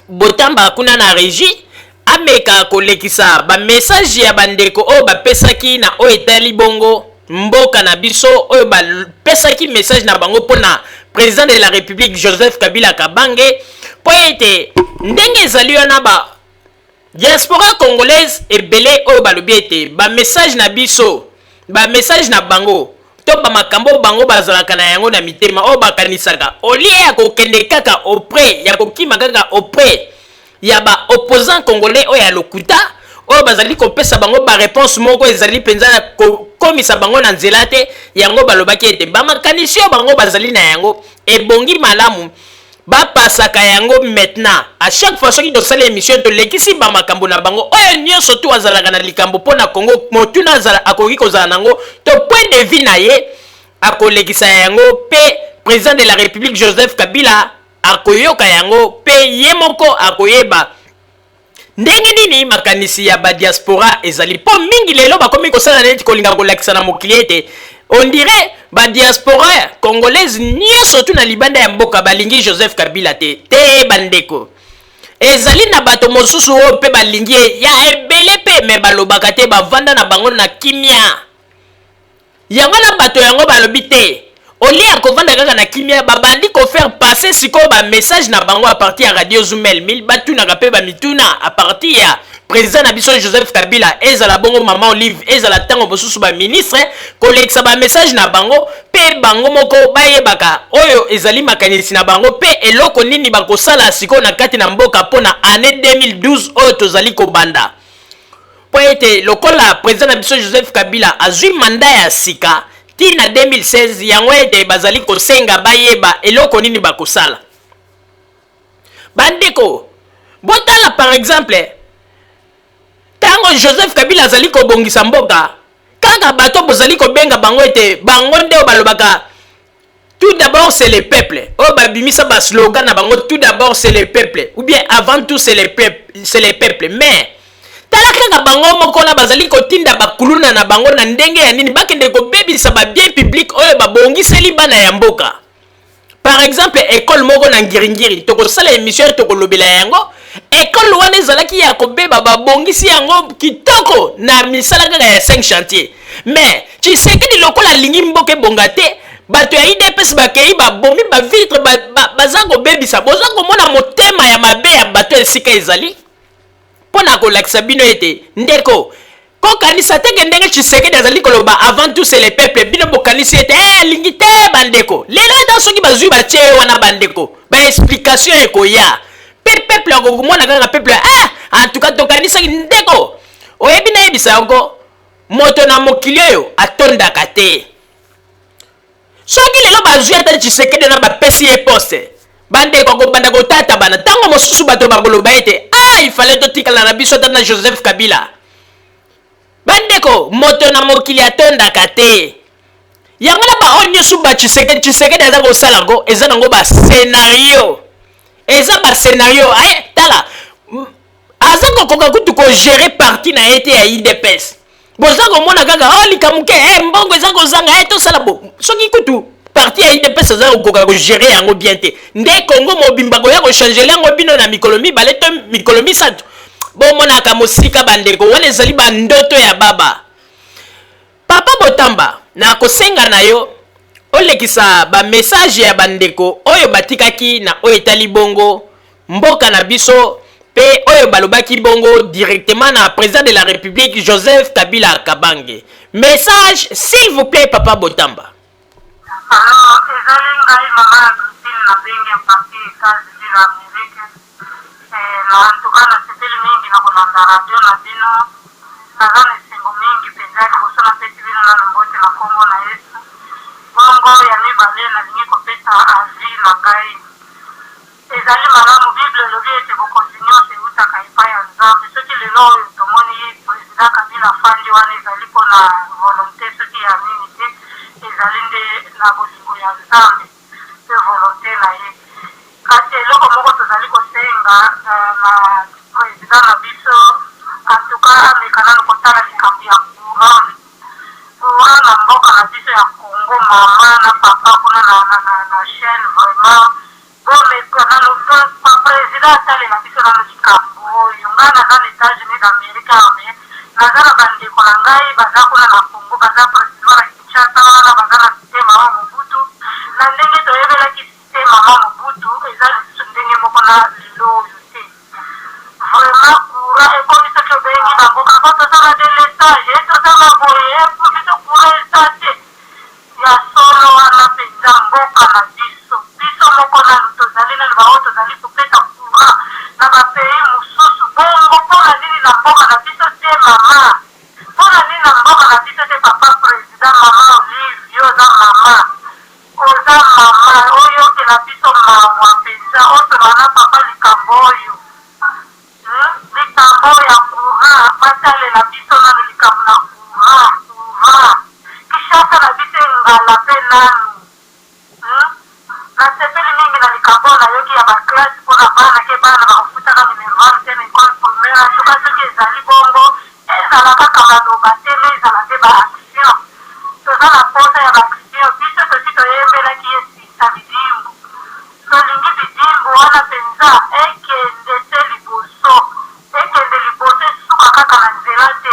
Botamba kuna na regie ameka kolekisa ba message ya bandeko oyo bapesaki na oyo etali bongo mboka na biso, oyo bapesaki message na bango mpona président de la République Joseph Kabila Kabange, mpo ete ndenge ezali wana ba diaspora congolaise ebele oyo balobi ete ba message na biso, ba message na bango to ba makambo bango bazalaka na yango na mitema oyo bakanisaka, olie ya kokende kaka auprès ya kokima kaka auprès ya ba opposants congolais oyo ya lokuta, oyo bazali kopesa bango ba réponse moko ezali mpenza kokomisa bango na nzela te. Yango balobaki ete ba makanisi oyo bango bazali na yango ebongi malamu bapasaka yango maintenant. À chaque fois soki tosali émission, tolekisi ba makambo na bango oyo nyonso tu azalaka na likambo mpo na Congo, motuna azala akoki kozala nango to point de vue na ye, akolekisa yango mpe président de la République Joseph Kabila akoyoka yango mpe ye moko akoyeba ndenge nini makanisi ya badiaspora ezali. Mpo mingi lelo bakomi kosala neti kolinga kolakisa na mokili ete on dirait badiaspora congolaise nyonso tu na libanda ya mboka balingi Joseph Kabila te. Te bandeko, ezali na bato mosusu oyo mpe balingi ye ya ebele mpe me balobaka te, bavanda na bango na kimia. Yango na bato yango balobi te, olie ya kovanda kaka na kimia, babandi kofaire passer sikoyo ba message na bango à partir ya radio Zumel 1000. Batunaka mpe bamituna à partir ya président na biso Joseph Kabila, ezala bongo mama Olive, ezala ntango mosusu baministre, kolekisa ba message na bango mpe bango moko bayebaka oyo ezali makanisi na bango mpe eloko nini bakosala sikoyo na kati na mboka mpo na année 2012 oyo tozali kobanda. Mpo ete lokola président na biso Joseph Kabila azwi mandat ya sika ti na 2016, yango ete bazali kosenga bayeba eloko nini bakosala. Bandeko, botala par exemple ntango Joseph Kabila azali kobongisa mboka, kaka bato bozali kobenga bango ete bango nde oyo balobaka tout d'abord c'est le peuple, oyo babimisa ba slogan na bango tout d'abord c'est le peuple ou bien avant tout c'est le peuple, c'est le peuple. Mais tala kaka bango moko na bazali kotinda bakuluna na bango na ndenge ya nini bakende kobebisa ba bien public oyo babongiseli bana ya mboka. Par exemple école moko na Ngiringiri, tokosala émission tokolobela yango. École wana ezalaki ya kobeba, babongisi yango kitoko na misala kaka ya 5 chantier. Mais Tshisekedi lokola alingi mboka ebonga te, bato ya UDPS bakei babomi ba vitre, baza kobebisa. Boza komona motema ya mabe ya bato esika ezali mpo na kolakisa bino ete ndeko kokanisa te ke ndenge Tshisekedi azali koloba avant tout c'est le peuple, bino bokanisi ete alingi te. Bandeko, lelo ata soki bazwi batie ye wana, bandeko, ba explication ekoya mpe peuple akokomona kaka peuple. Ah, en tout cas tokanisaki. Ndeko, oyebi, nayebisa yango, moto na mokili oyo atondaka te. Soki lelo bazwi ata Tshisekedi na bapesi ye poste, bandeko, akobanda kotata bana. Ntango mosusu bato bakoloba ete ah, ifale totikala na biso ata na Joseph Kabila. Bandeko, moto na mokili atondaka te. Yango na baoyo nyonso ba Tshisekedi, Tshisekedi aza kosala yango, eza nango ba scénario, eza ba scénario. Aye, tala, aza kokoka kutu ko gérer parti na ye te ya UDPS. Boza komona kaka oh, likambo ke mbongo eza kozanga, tosala bo. Soki kutu parti ya UDPS aza kokoka ko gérer yango bien te, nde Congo mobimba koya ko changer yango bino na mikolo 2 to mikolo 3? Bomonaka mosika, bandeko, wana ezali bandoto ya baba. Papa Botamba, na kosenga na yo olekisa ba message ya bandeko oyo batikaki na oyo etali bongo mboka na biso mpe oyo balobaki bongo directement na président de la République Joseph Kabila Kabange. Message, s'il vous plaît, papa Botamba. Alors, ezali ngai mama ya Christine, nabengi à partir États-Unis na Amérique. Na en tout cas nasepeli mingi na kolanda radio na bino, naza na esengo mingi mpenza. Liboso napesi bino nano mbote na nkombo na Yesu. Bongo ya mibale, nalingi kopesa avis na ngai. Ezali malamu, Bible elobi ete bokonzi nyonso eutaka epai ya Nzambe. Soki lelo oyo tomoni président Kabila afandi wana, ezali mpona volonté soki ya nini te, ezali nde na bolingo ya Nzambe mpe volonté na ye. Kasi eloko moko tozali kosenga na président na biso, en tout cas ameka nano kotala likambo ya courant, courant na mboka na biso ya Congo. Mama na papa kuna na chaîne, vraiment bomeka nano, président atalela biso nano likambo oyo. Ngai naza na États-Unis d'Amérique awa, mais naza na bandeko na ngai baza kuna na Congo, baza président na Kinshasa wana, baza na cité Mama Mobutu. Na ndenge toyebelaki cité Mama Mobutu, eza lisusu ndenge moko na lelo oyo te. Vraiment courant ekomi, soki obengi bango kaka tozala délestage, tozala boye, biso courant eza te. Ya solo wana mpenza, mboka na biso, biso moko nanu tozali nanu baoyo tozali kopesa courant na ba pays mosusu. Bongo mpona nini na mboka na biso te, mama? Mpona nini na mboka na biso te, papa président? Mama Olive, yo oza mama, oza mama, oyokela biso mawa mpenza. Osolola na papa likambo oyo, Likambo ya courant, batalela biso nanu likambo na courant. Courant Kinshasa na biso engala mpe nanu. Nasepeli mingi na likambo oyo nayoki ya ba classe mpona bana, ke bana bakofutaka minerval te na école primaire. En tout cas soki ezali bongo, ezala kaka maloba te, mais ezala nde ba action. Toza na posa ya ba action. Biso tosi toyembelaki ye sisa bidimbu, tolingi bidimbu wana mpenza ekende se liboso, ekende liboso, esuka kaka na nzela te.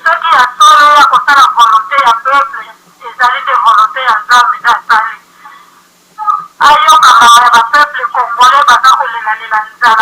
Soki ya solo ya kosala volonté ya peuple, ezali nde volonté ya Nzambe nde asali. Ayoka mawa ya ba peuple congolais baza kolelalela nzala.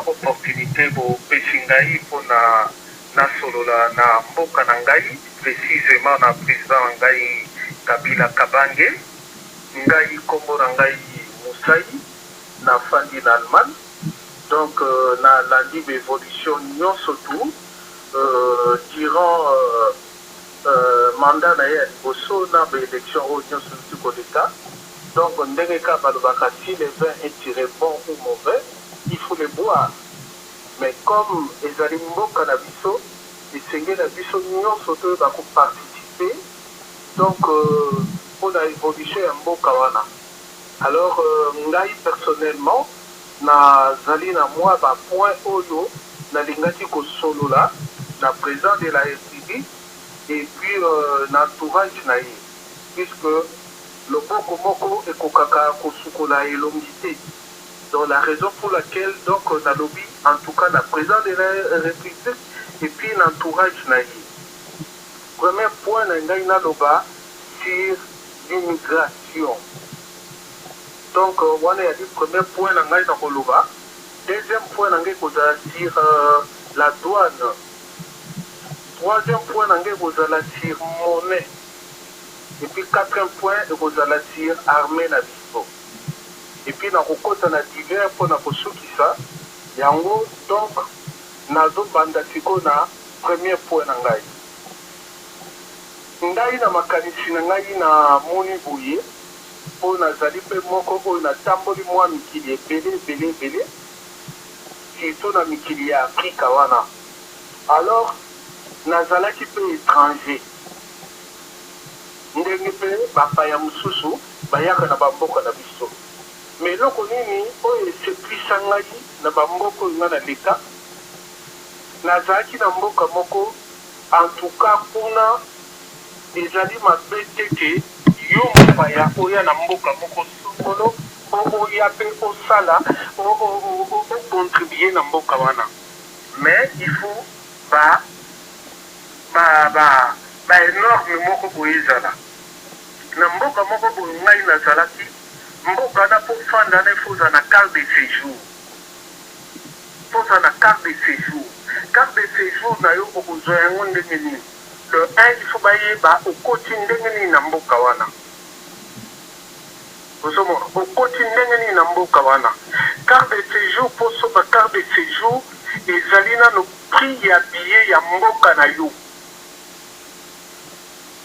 opportunité bopesi ngai mpona nasolola na mboka na ngai, précisément na président na ngai Kabila Kabange. Ngai nkombo na ngai Musai, nafandi na Allemagne. Donc nalandi baévolution nyonso tout durant mandat na ye ya liboso na baélection oyo nyonso euti koleka. Donc ndenge kaka balobaka, si le vin est tiré bon ou mauvais, il faut le boire. Mais comme ezali mboka na biso, esengeli na biso nyonso toyeba koparticiper donc mpona évolution ya mboka wana. Alors ngai personnellement nazali na mwa bapoint oyo nalingaki kosolola na président de la République et puis na entourage na ye, puisque loboko moko ekokaka kosukola elongi te. Donc la raison pour laquelle donc nalobi en tout cas na président de la République et puis na entourage na ye. Premier point na ngai naloba sur l'immigration. Donc wana yali premier point na ngai na koloba. Deuxième point na ngai kozala sur la douane. Troisième point na ngai kozala sur monnaie. Et puis quatrième point ekozala sur armée na biso. Et puis nakokɔta na divers mpona kosukisa yango. Donc nazobanda sikoyo na premier point na ngai. Ngai na makanisi na ngai namoni boye, mpo nazali mpe moko oyo natamboli mwa mikili ebele ebele ebele, surtout na mikili ya Afrika wana. Alors nazalaki mpe étranger ndenge mpe bapaya mosusu bayaka na bamboka na biso. Mais eloko nini oyo esepelisa ngai na bamboka oyo ngai naleka? Nazalaki na mboka moko, en tout cas kuna ezali mabe te ke yo mopaya oya na mboka moko songolo mpo oya mpe osala, ocontribuer na mboka wana. Mais il faut ba énorme moko boye ezala na mboka moko boye. Ngai nazalaki mboka wana, mpo fanda wana il faut ozala na carte de séjour. Mpo ozala na carte de séjour, carte de séjour na yo okozwa yango ndenge nini? Le 1, il faut bayeba okoti ndenge nini na mboka wana. Ozomona, okoti ndenge nini na mboka wana? Carte de séjour, mpo soba carte de séjour ezali nano prix ya billet ya mboka na yo.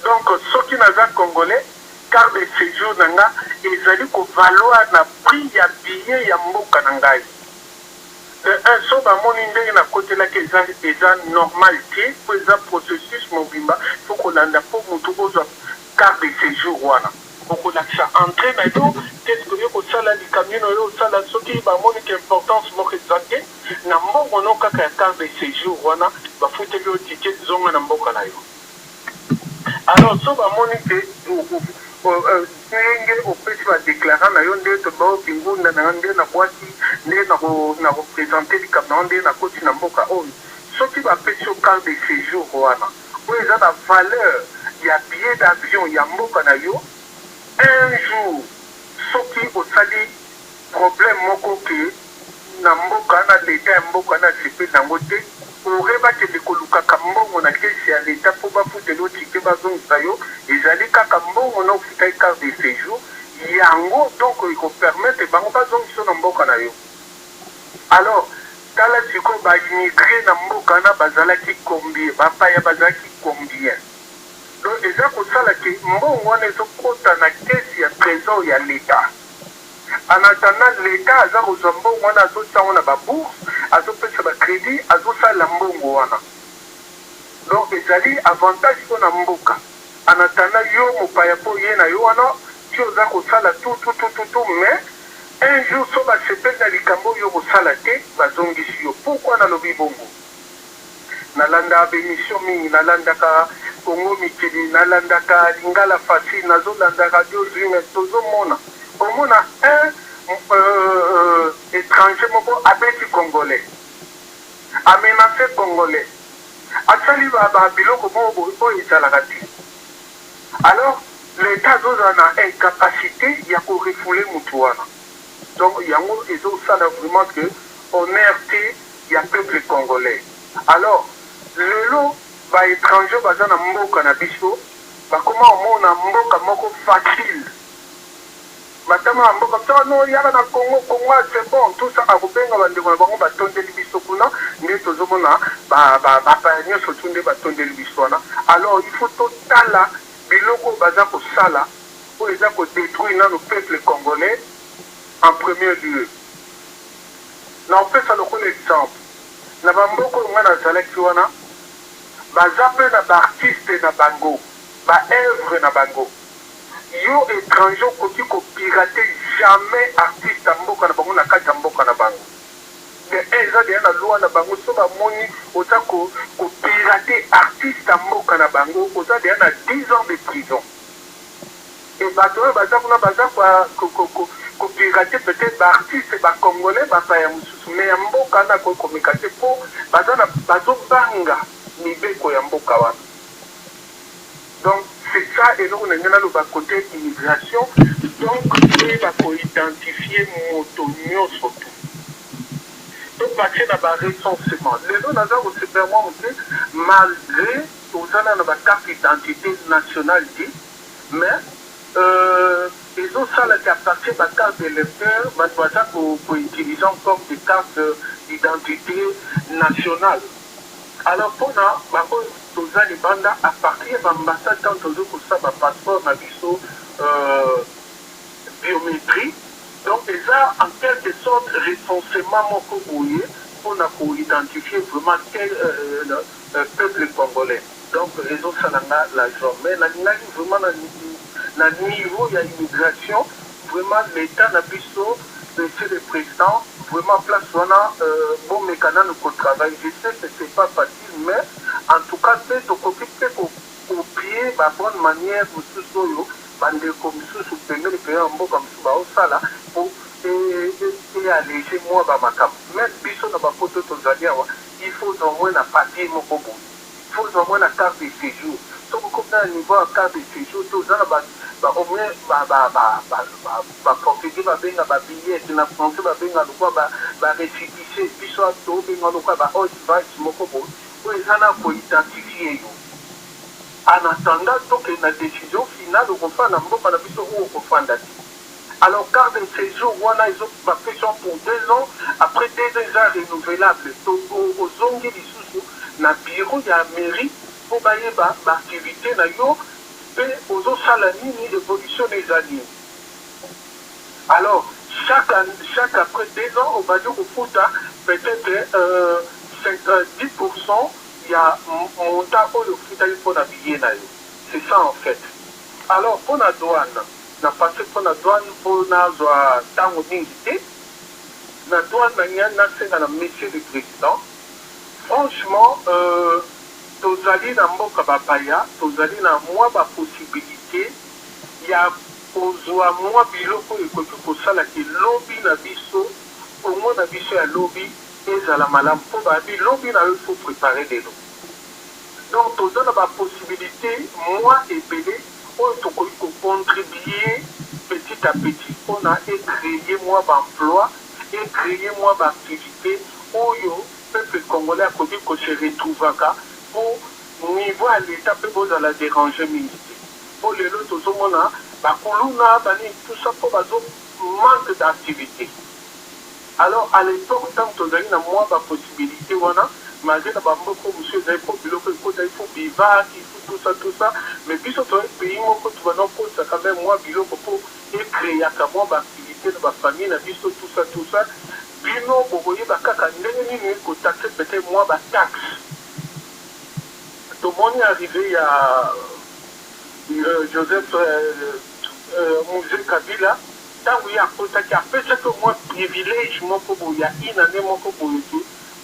Donc soki naza Congolais, carte de séjour na nga ezali kovaloir na prix ya billet ya mboka na ngai. De un, so bamoni ndenge nakotelaki eza normal te, mpo eza processus mobimba fo kolanda mpo motu ozwa carte de séjour wana. Okolakisa entrée na yo, qu'est-ce que yo kosala, likamio na yo osala. Soki bamoni ke importance moko eza te na mbongo no kaka ya carte de séjour wana, bafuteli yo ticket, zonga na mboka na yo. Alors so bamoni ke ndenge opesi badéclarant na yo, nde tobaoki ngunda na yo, nde nabwaki, nde nakoprésenter likambo na yo, nde nakoti na mboka oyo, soki bapesi yo carte de séjour wana oyo eza na valeur ya billet d'avion ya mboka na yo, un jour soki osali problème moko ke na mboka na leta ya mboka na sepeli nango te, ore bakende kolukaka mbongo na caisse ya leta mpo bafutela yo ticket, bazongisa yo, ezali kaka mbongo na ofutaki carte de séjour yango. Donc ekopermettre bango bazongisa yo na mboka na yo. Alors tala sikoyo, baimmigré na mboka wana bazalaki combien? Bapaya bazalaki combien? Donc eza kosala ke mbongo wana ezokɔta na caisse ya trésor ya leta. En attendant, leta aza kozwa mbongo wana, azotia yango na babourse, azopesa bacrédit, azosalela mbongo wana. Donc ezali avantage mpona mboka. En attendant, yo mopaya mpo ye na yo wana ti oza kosala tout tout tout tout tout, mais un jour so basepeli na likambo oyo kosala te, bazongisi yo. Pourquoi nalobi bongo? Nalandaka baémission mingi, nalandaka Kongo Mikili, nalandaka Lingala Facile, nazolanda Radio Zwime. Tozomona, omona un étranger moko abeti Congolais, amenace Congolais, asali babiloko moko boye oyo ezalaka te. Alors l'État azozala na incapacité ya korefouler motu wana. Donc yango ezosala vraiment que honneur te ya peuple congolais. Alors lelo ba etrangers baza na mboka na biso bakoma komona mboka moko facile. Batama ya mboka biso, ah non, yaka na Congo, Congo c'est bon, tout ça, akobenga bandeko na bango batondeli biso kuna, nde tozomona bapaya nyonso tu nde batondeli biso wana. Alors il faut totala biloko oyo baza kosala oyo eza kodétruire nano peuple congolais en premier lieu. Na opesa lokola exemple, na bamboka oyo ngai nazalaki wana, baza mpe na baartiste na bango, baœuvre na bango. Yo étranger okoki kopirater jamais artiste ya mboka na bango na kati ya mboka na bango. De un, eza deya na loi na bango, so bamoni oza kopirater artiste ya mboka na bango, oza deya na 10 ans de prison. E bato oyo baza kuna baza kopirater peut-être baartiste bacongolais, bapaya mosusu, mais ya mboka wana akoki komeka te, mpo baza na bazobanga mibeko ya mboka wana. Donc c'est ça eloko na ngai naloba côté immigration. Donc toyeba koidentifier moto nyonso tu, topasser na barecensement. Lelo naza kosepela mwa moke, malgré tozala na bacarte d'identité nationale te, mais ezosalaki à partir bacarte d'électeur, bato baza koutiliser encore des cartes d'identité nationale. Alors mpona baoyo toza libanda, à partir ya baambassade, ntango tozo kosala bapasseport na biso biométrie, donc eza en quelque sorte recensement moko boye mpona koidentifier vraiment quel peuple congolais. Donc ezosala nga la joie, mais nalingaki vraiment na niveau ya immigration, vraiment l'état na biso, monsieur le président, vraiment place wana bomeka nanu kotravailler. Je sais que c'est pas facile, mais en tout cas mpe tokoki mpe kocopier babonne manière mosusu oyo bandeko mosusu pembeni mpe ya mboka mosusu baosala po ealléger mwa bamakambo. Même biso na bapoto tozali awa, il faut ozwa moins na papier moko boye, il faut ozwa moins na carte de séjour. Soki okomi na niveau ya carte de séjour te, oza na au moins baportugais babenga babillet, na français babenga lokwa barécépissé, biso tobenga lokwa ba-ausweis moko boye oyo eza na koidentifier yo en attendant tokende na décision finale, okofanda mboka na biso oyo okofanda te. Alors carte de séjour wana bapesi pour 2 ans, après 2 ans eza renouvelable. Ozongi lisusu na bureau ya mairie mpo bayeba baactivité na yo mpe ozosala nini, évolution na eza nini. Alors chaque après 2 ans obandi kofuta peut-être 10% ya montant oyo ofutaki mpona billet na yo. C'est ça en fait. Alors mpona douane, na passe mpona douane mpo nazwa ntango mingi te. Na douane na ngai, nasenga na monsieur le président, franchement, tozali na mboka bapaya, tozali na mwa bapossibilité ya kozwa mwa biloko oyo ekoki kosalaki lobi na biso, Kongo na biso ya lobi ezala malamu, mpo babi lobi na yo, il faut préparer lelo. Donc toza na bapossibilité mwa ebele oyo tokoki kocontribuer petit à petit mpona ecréer mwa baemploi, ecréer mwa baactivité oyo peuple congolais akoki kose retrouvaka, mpo niveau ya l'état mpe bozala dérange mingi te. Mpo lelo tozomona bakuluna banini, tout ça mpo bazo manque d'activité. Alors à l'époque, ntango tozali na mwa bapossibilité wana, malgré na bamboka mosusu ezali mpo biloko ekota, il faut bivac, il faut tout ça, tout ça, mais biso tozali pays moko tobanda kokotisa quand même mwa biloko mpo ecréaka mwa baactivité na bafamille na biso, tout ça, tout ça. Bino bokoyeba kaka ndenge nini kotaxer peut-être mwa bataxe. Tomoni arrivé ya Joseph Mzee Kabila, ntango ye akotaki, apesaki mwa privilège moko boye ya inane moko boye te,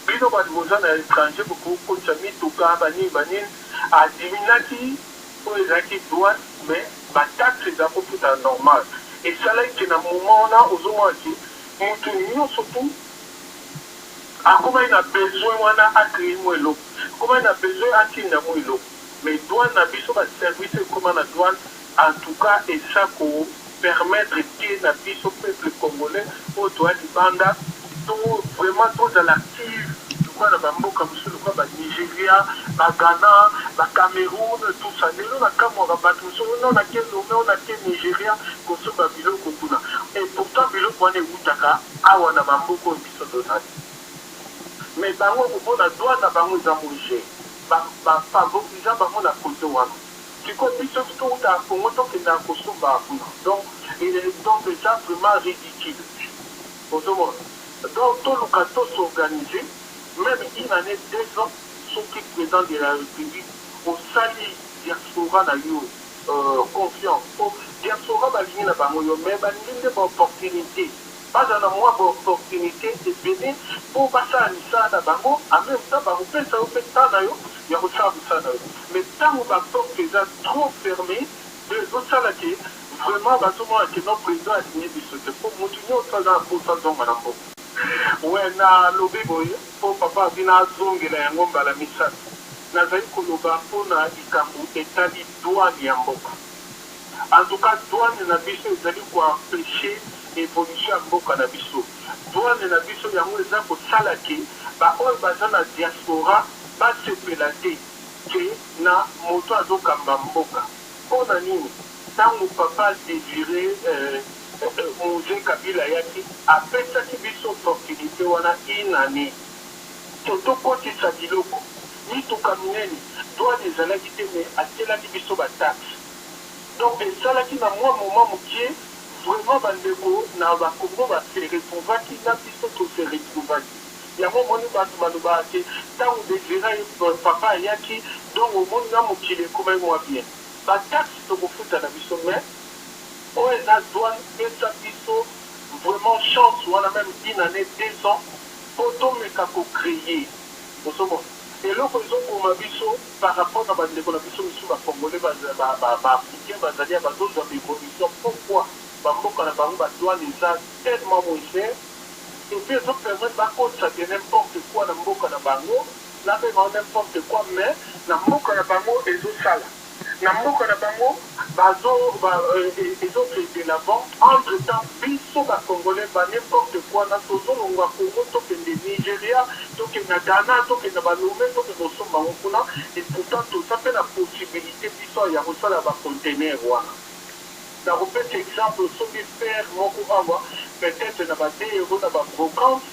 bino bato boza na étranger bokokotisa mituka banini banini. Adiminuaki oyo ezalaki douane, mais bataxe eza kofuta normal. Esalaki ke na moment wana ozomona ke motu nyonso tu akomaki na besoin wana acréer mwa eloko, akomaki na besoin atinda mwa eloko. Mais douane na biso, baservice ekoma na douane, en tout cas eza kopermettre te na biso peuple congolais oyo toya libanda. To vraiment tozala active lokola na ba mboka mosusu lokola ba Nigeria, ba Ghana, ba Cameroun tout ça. Lelo na kamwaka batu mosusu oh non nake Lome oh nake Nigeria kosomba biloko kuna et pourtant biloko wana ewutaka awa na ba mboka oyo biso tozali. Mais bango okomona douane na bango eza moins cher ba ba favorisa bango na cote wana. Sikoyo biso towutaka Congo tokendaka kosombaka kuna donc donc eza vraiment ridicule. Ozo mona? Donc toluka to s'organiser meme une annee 2 ans soki president de la republique osali diaspora na yo confiance po diaspora balingi na bango yo mais balingi nde ba opportunite bazala na mua ba opportunite ebele po basala misala na bango en meme temps bakopesa yo pe temps na yo ya kosala mosala na yo mais tango ba porte eza trop ferme nde ezosala ke Vraiment bazo mona que non president alingi biso te po mutu nionso aza na posa azonga na mboka. Ouais na lobi boye po papa abina azongela yango mbala misatu. Nazali koloba po na likambo etali douane ya mboka. En tout cas douane na biso ezali ko empecher evolution ya mboka na biso. Douane na biso yango eza kosala que ba oyo baza na diaspora basepela te que na moto azokamba mboka. Pona nini tango papa Desire Muze Kabila ayaki apesaki biso opportunite wana une annee que tokotisa biloko, mituka minene, douane ezalaki te mais atielaki biso ba taxes donc esalaki na mua moment mukie vraiment ba ndeko na ba Congo ba se retrouvaki na biso to se retrouvaki. Yango omoni batu balobaka ke tangu Desire aye papa ayaki donc omoni na mokili ekomaki mua bien. Ba taxes tokofuta na biso mais oyo eza douane pesa biso vraiment chance wana meme une annee 2 ans po tomeka ko creer. Ozomona eloko ezo boma biso par rapport na ba ndeko na biso misusu ba congolais ba africains bazali awa bazozua ba evolution pourquoi ba mboka na bango ba douane eza tellement moins cher. Et puis ezo permettre bakotisa de n'importe quoi na mboka na bango, nabenga yango n'importe quoi mais na mboka na bango ezo sala, na mboka na bango bazo ezo kende de l'avant, entre temps biso ba congolais ba n'importe quoi na tozo longwa Congo tokende Nigeria, tokende na Ghana, tokende na ba Lome, tokende kosomba yango kuna et pourtant toza pe na possibilite biso awa ya kosala ba containers wana. Nakopesa exemple, osombi fer moko awa peut etre na ba 2 euros na ba brocante,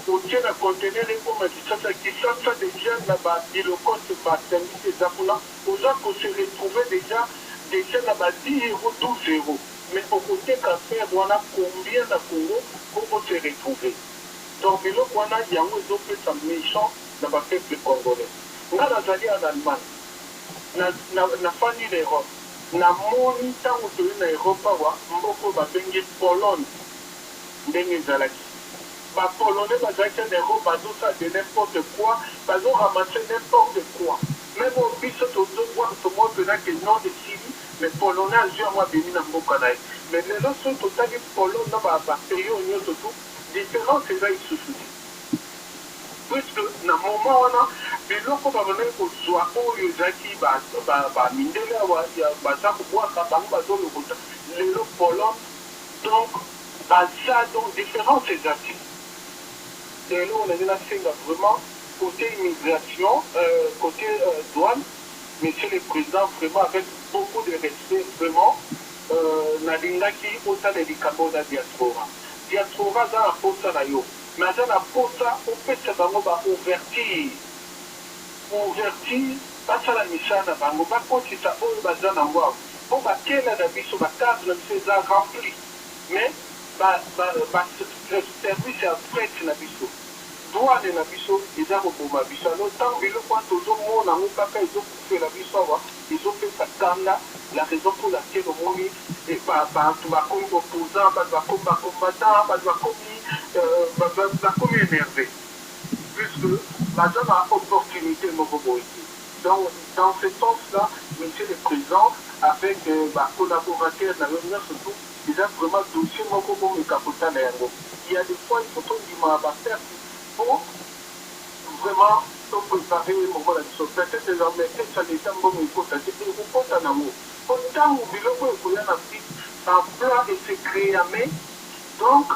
otie na conteneur ekoma Kisasa, Kisasa dejà na ba bilokos marchandise eza kuna, oza ko se retrouver dejà dejà na ba 10 euros, 12 euros mais okoteka fer wana combien na Congo po o se retrouver? Donc biloko wana yango ezopesa mechant na ba peuple congolais. Nga nazali en Allemagne, na na nafandi na Europe. Na moni tango toye na Europe awa mboka oyo ba bengi Pologne ndenge ezalaki. Ba polonais bazalaki na Europe bazo sala de n'importe quoi, bazo ramasser n'importe quoi. Meme oyo biso tozo bwaka tomoni penza que non esili mais polonais azui yango abimi na mboka na ye. Mais lelo soki totali Pologne na ba pays oyo nioso tout difference eza lisusu te. Puisque na moment wana biloko babandaki kozua oyo ezalaki ba mindele awa baza kobwaka bango bazolokota lelo Pologne donc baza donc difference eza te. Eloko nalingi nasenga vraiment cote immigration cote douane monsieur le president vraiment avec beaucoup de respect vraiment nalingaki otala likambo oyo na diaspora. Diaspora aza na posa na yo. Naza na posa opesa bango ba ouverture ouverture basala misala na bango bakotisa oyo baza nango awa po ba kela na biso ba cave na biso eza rempli mais ba ba service ya fret na biso douane na biso eza koboma biso alors tango biloko wana tozo mona yango kaka ezo kufela biso awa ezo pesa kanda la raison pour laquelle omoni batu bakomi ba opposants batu bakomi ba combattants batu bakomi bakomi enerve puisque baza na opportunite moko boye te donc dans ce sens là monsieur le president avec ba collaborateurs na yo nionso tout eza vraiment dossier moko bomeka kotala yango il ya des fois il faut tondima ba pertes po Vraiment to prepare moment na biso peut etre eza mais pesa l'etat mbongo ekota te ekokota nango po tangu biloko ekoya na Afrique emploi e se creame donc.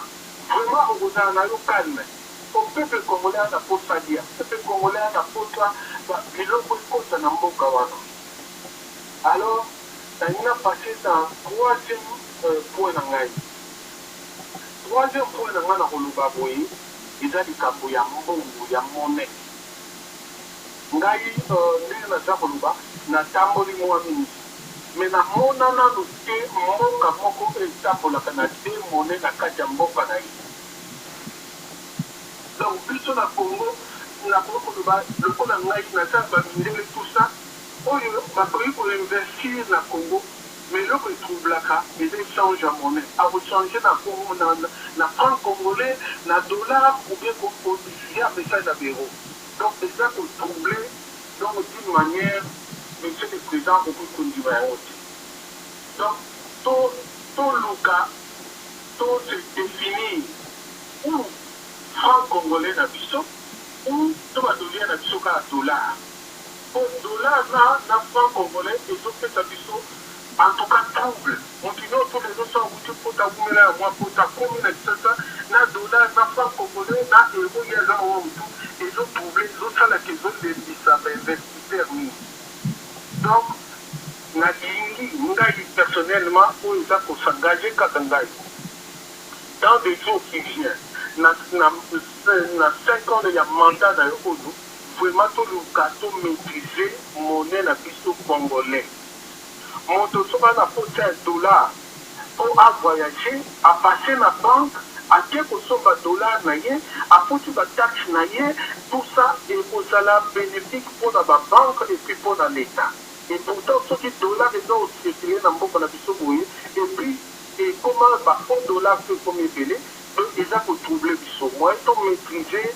Vraiment okozala na yo calme po peuple congolais aza na posa alia, peuple congolais aza na posa ba biloko ekota na mboka wana. Alors nalingi na passer na troisième point na ngai. Troisième point na ngai nakoloba boye eza likambo ya mbongo ya monnaie. Ngai ndenge naza koloba natamboli mua mingi mais namona nanu te mboka moko oyo etambolaka na deux monnaies na kati ya mboka na ye. Donc biso na Congo nakoki koloba lokola ngai naza na ba mindele tout ça oyo bakoki ko investir na Congo mais eloko e troublaka eza echange ya monnaie. Ako changer na na franc congolais na dollar ou bien ye amesani na ba euros. Donc eza ko troubler donc d'une manière monsieur le president okoki kondima yango te. Donc to toluka to se definir ou franc congolais na biso ou tobanda olia na biso kaka dollar. Po dollar na na franc congolais ezo pesa biso en tout cas trouble. Mutu nionso lelo soki awuti poto awumela na mua poto akomi na Kinshasa na dollar na franc congolais na euro ye aza na ngo na mutu ezo trouble ezo sala ke ezo lembisa ba investisseurs mingi. Donc na lingi ngai personnellement oyo eza ko s'engager kaka ngai dans des jours qui vient na na na 5 ans ya mandat na yo oyo vraiment toluka to maitriser monnaie na biso congolais. Moto soki aza na posa ya dollar po a voyager, a passer na banque, ake kosomba dollar na ye, afuti ba taxes na ye, tout ça ekozala benefique pona ba banques et puis pona l'etat. Et pourtant soki dollar eza ko circuler na mboka na biso boye et puis ekoma ba faux dollars pe ekomi ebele, donc eza ko troubler biso. Moyen to maitriser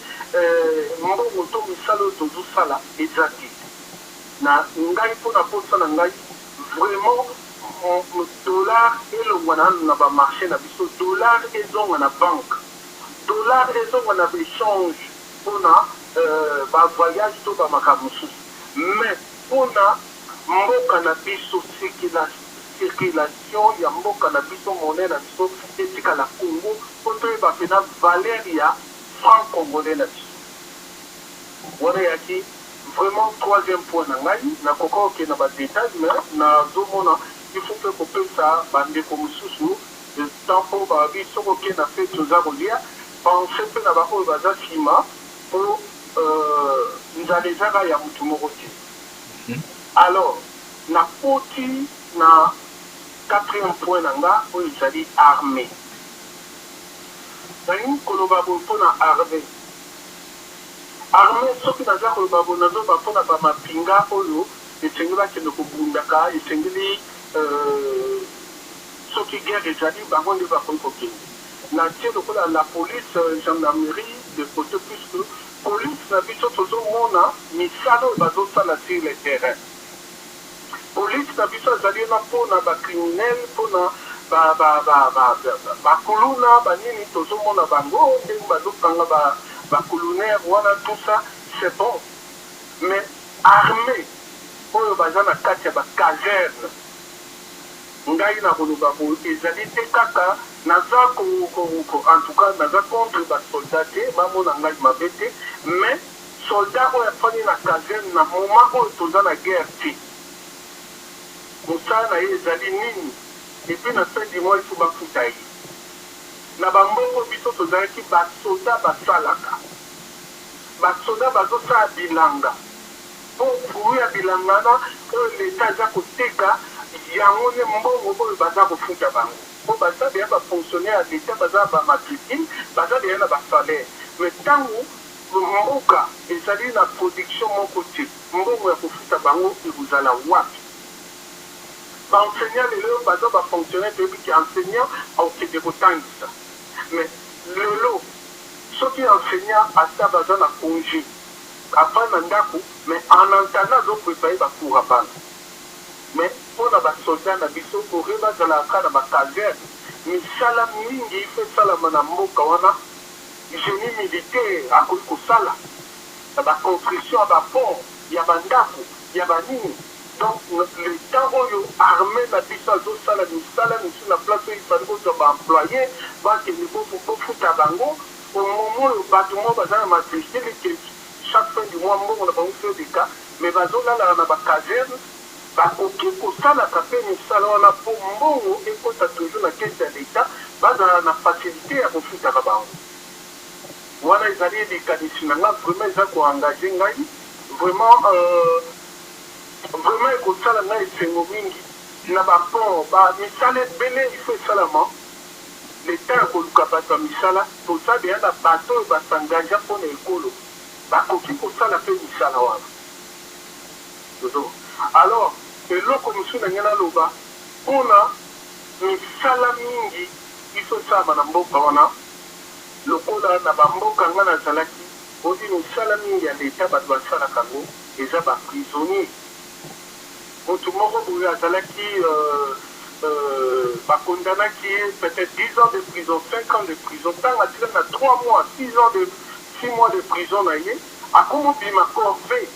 mbongo to misala oyo tozo sala eza te. Na ngai pona posa na ngai vraiment dollars elongwa nanu na ba marche na biso dollars ezonga na banque dollars ezonga na ba echange pona ba voyage to ba makambo mosusu mais pona mboka na biso circulation ya mboka na biso monnaie na biso etikala Congo po toyeba pena valeur ya franc congolais na biso wana eyaki Vraiment troisième point na ngai, nakoka kokende na ba details mais nazo mona il faut pe kopesa ba ndeko mosusu temps po balobi soki oke na feti oza kolia, pense pe na ba oyo baza sima po nzala eza kaka ya mutu moko te. Alors nakoti na quatrième point na nga oyo ezali armee. Nalingi koloba boye pona armee. Armee soki naza koloba boye nazoloba pona ba mapinga oyo esengeli bakende kobundaka esengeli soki guerre ezali bango nde bakoki kokende natie lokola la police gendarmerie de cote puisque police na biso tozomona misala oyo bazosala sur le terrain. Police na biso azali wana pona ba criminels pona ba kuluna ba nini tozo mona bango ndenge bazo kanga ba kulunaires wana tout ça c'est bon mais armee oyo baza na kati ya ba caserne ngai na koloba boye ezali te kaka naza ko en tout cas naza contre ba soldats te bamona ngai mabe te mais Soldat oyo afandi na caserne na moment oyo toza na guerre te mosala na ye ezali nini et puis na fin du mois il faut bafuta ye? Na ba mboka oyo biso tozalaki ba soda basalaka ba soda bazosala bilanga po fruit ya bilanga wana oyo l'etat aza koteka yango nde mbongo oyo baza kofuta bango po baza dejà ba fonctionnaire ya l'etat baza na ba matricule baza dejà na ba salaire mais tango Mboka ezali na production moko te, mbongo ya kofuta bango ekozala wapi? Ba enseignants lelo oyo baza ba fonctionnaires toyebi ke enseignant akokende kotangisa mais lelo soki enseignant ata baza na conge afandi na ndaku mais en entendant azo preparer ba cours ya bana mais pona ba soldats na biso au lieu bazalaka kaka na ba casernes misala mingi il faut esalama na mboka wana. Genie militaire akoki kosala na ba construction ya ba pont, ya ba ndaku, ya ba nini. Donc le temps oyo armee na biso azo sala misala misusu na place oyo il fallait bozwa ba employes bakende bofuta bango, au moment oyo batu moko baza na matricule que chaque fin du mois mbongo na bango faut eleka mais bazo lalaka na ba casernes, bakoki kosalaka pe misala wana po mbongo ekota toujours na caisse ya l'etat, bazala na facilite ya kofutaka bango. Wana ezali likanisi na nga vraiment eza ko engager ngai vraiment euh. Vraiment ekosala ngai esengo mingi na ba port ba misala ebele il faut esalama l'etat ya koluka batu ya misala toza dejà na bato oyo ba s'engagea pona ekolo bakoki kosala pe misala wana ozo alors eloko mosusu na ngai naloba pona misala mingi il faut esalama na mboka wana lokola na ba mboka ngai nazalaki oyebi misala mingi ya l'etat batu basalaka yango Eza ba prisonniers. Mutu moko boye azalaki ba condamnaki ye peut etre 10 ans de prison, 5 ans de prison, tango atikali na 3 mois, 6 ans de 6 mois de prison na ye, akomi obima corvee.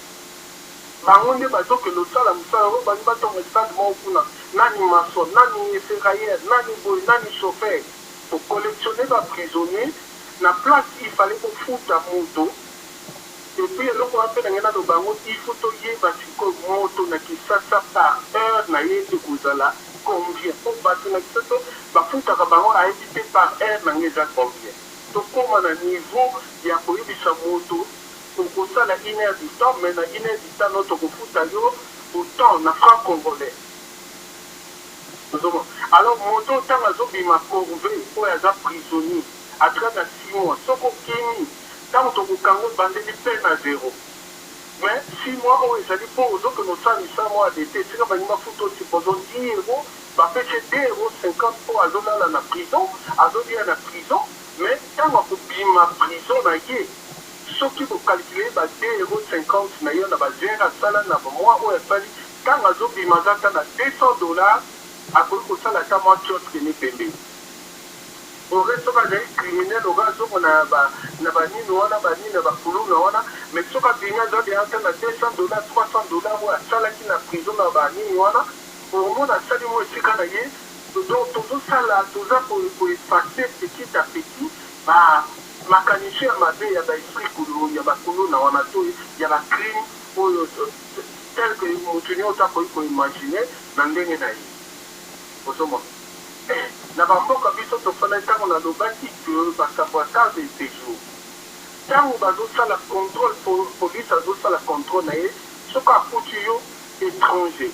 Bango nde bazo kende osala musala oyo balingi batonga stade moko kuna, nani maçon, nani ferrailleur, nani boye, nani chauffeur. Bo collectionner ba prisonniers na place il fallait bofuta moto. Et puis eloko wana pe na ngai naloba yango il faut toyeba sikoyo moto na kisasa par heure na ye ekozala combien po batu na kisasa bafutaka bango ayebi te par heure na ngai eza combien tokoma na niveau ya koyebisa moto okosala une heure du temps mais na une heure du temps no tokofuta yo autant na franc congolais ozomona alors moto tango azobima corvee oyo aza prisonnier atikali na 6 mois soki okimi Tango tokokanga obandeli peine à zero mais 6 mois oyo ezali po ozokende osala misala moko ya l'etat esika balingi bafuta yo supposons 10 euros bapesi ye 2 euros 50 po azolala na prison azolia na prison mais tango akobima prison na ye soki bo calculer ye ba 2 euros 50 na ye na ba heures asala na ba mois oyo asali tango azobima aza ata na 200 dollars akoki kosala ata mwa kiosque ne pembeni. Ore soki azali criminel ore azonga na ba na ba nini wana ba nini na ba kuluna wana mais soki abimi aza dejà ata na 200 dollars 300 dollars oyo asalaki na prison na ba nini wana okomona asali mua esika na ye donc tozo sala toza ko ko effacer petit à petit ba makanisi ya mabe ya ba esprit kulu ya ba kuluna wana to ya ba crime oyo tel que mutu nionso akoki ko imaginer na ndenge na ye ozomona. Eh na ba mboka biso tofandaki tango na lobaki que makambo ya carte de sejour tango bazo sala controle police azo sala controle na ye soki akuti yo etranger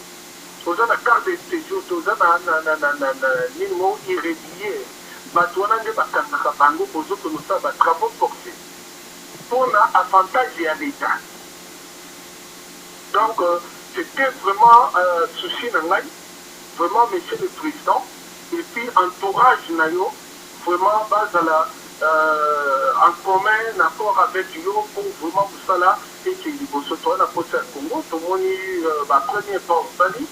oza na carte de sejour te oza na na nini moko irregulier batu wana nde bakangaka bango bozo kende kosala ba travaux forces pona avantage ya l'etat donc c'etait vraiment souci na ngai. Vraiment monsieur le president et puis entourage na yo vraiment bazala en commun accord avec yo po vraiment musala ekende liboso toza na posa ya Congo tomoni ba premier pas osali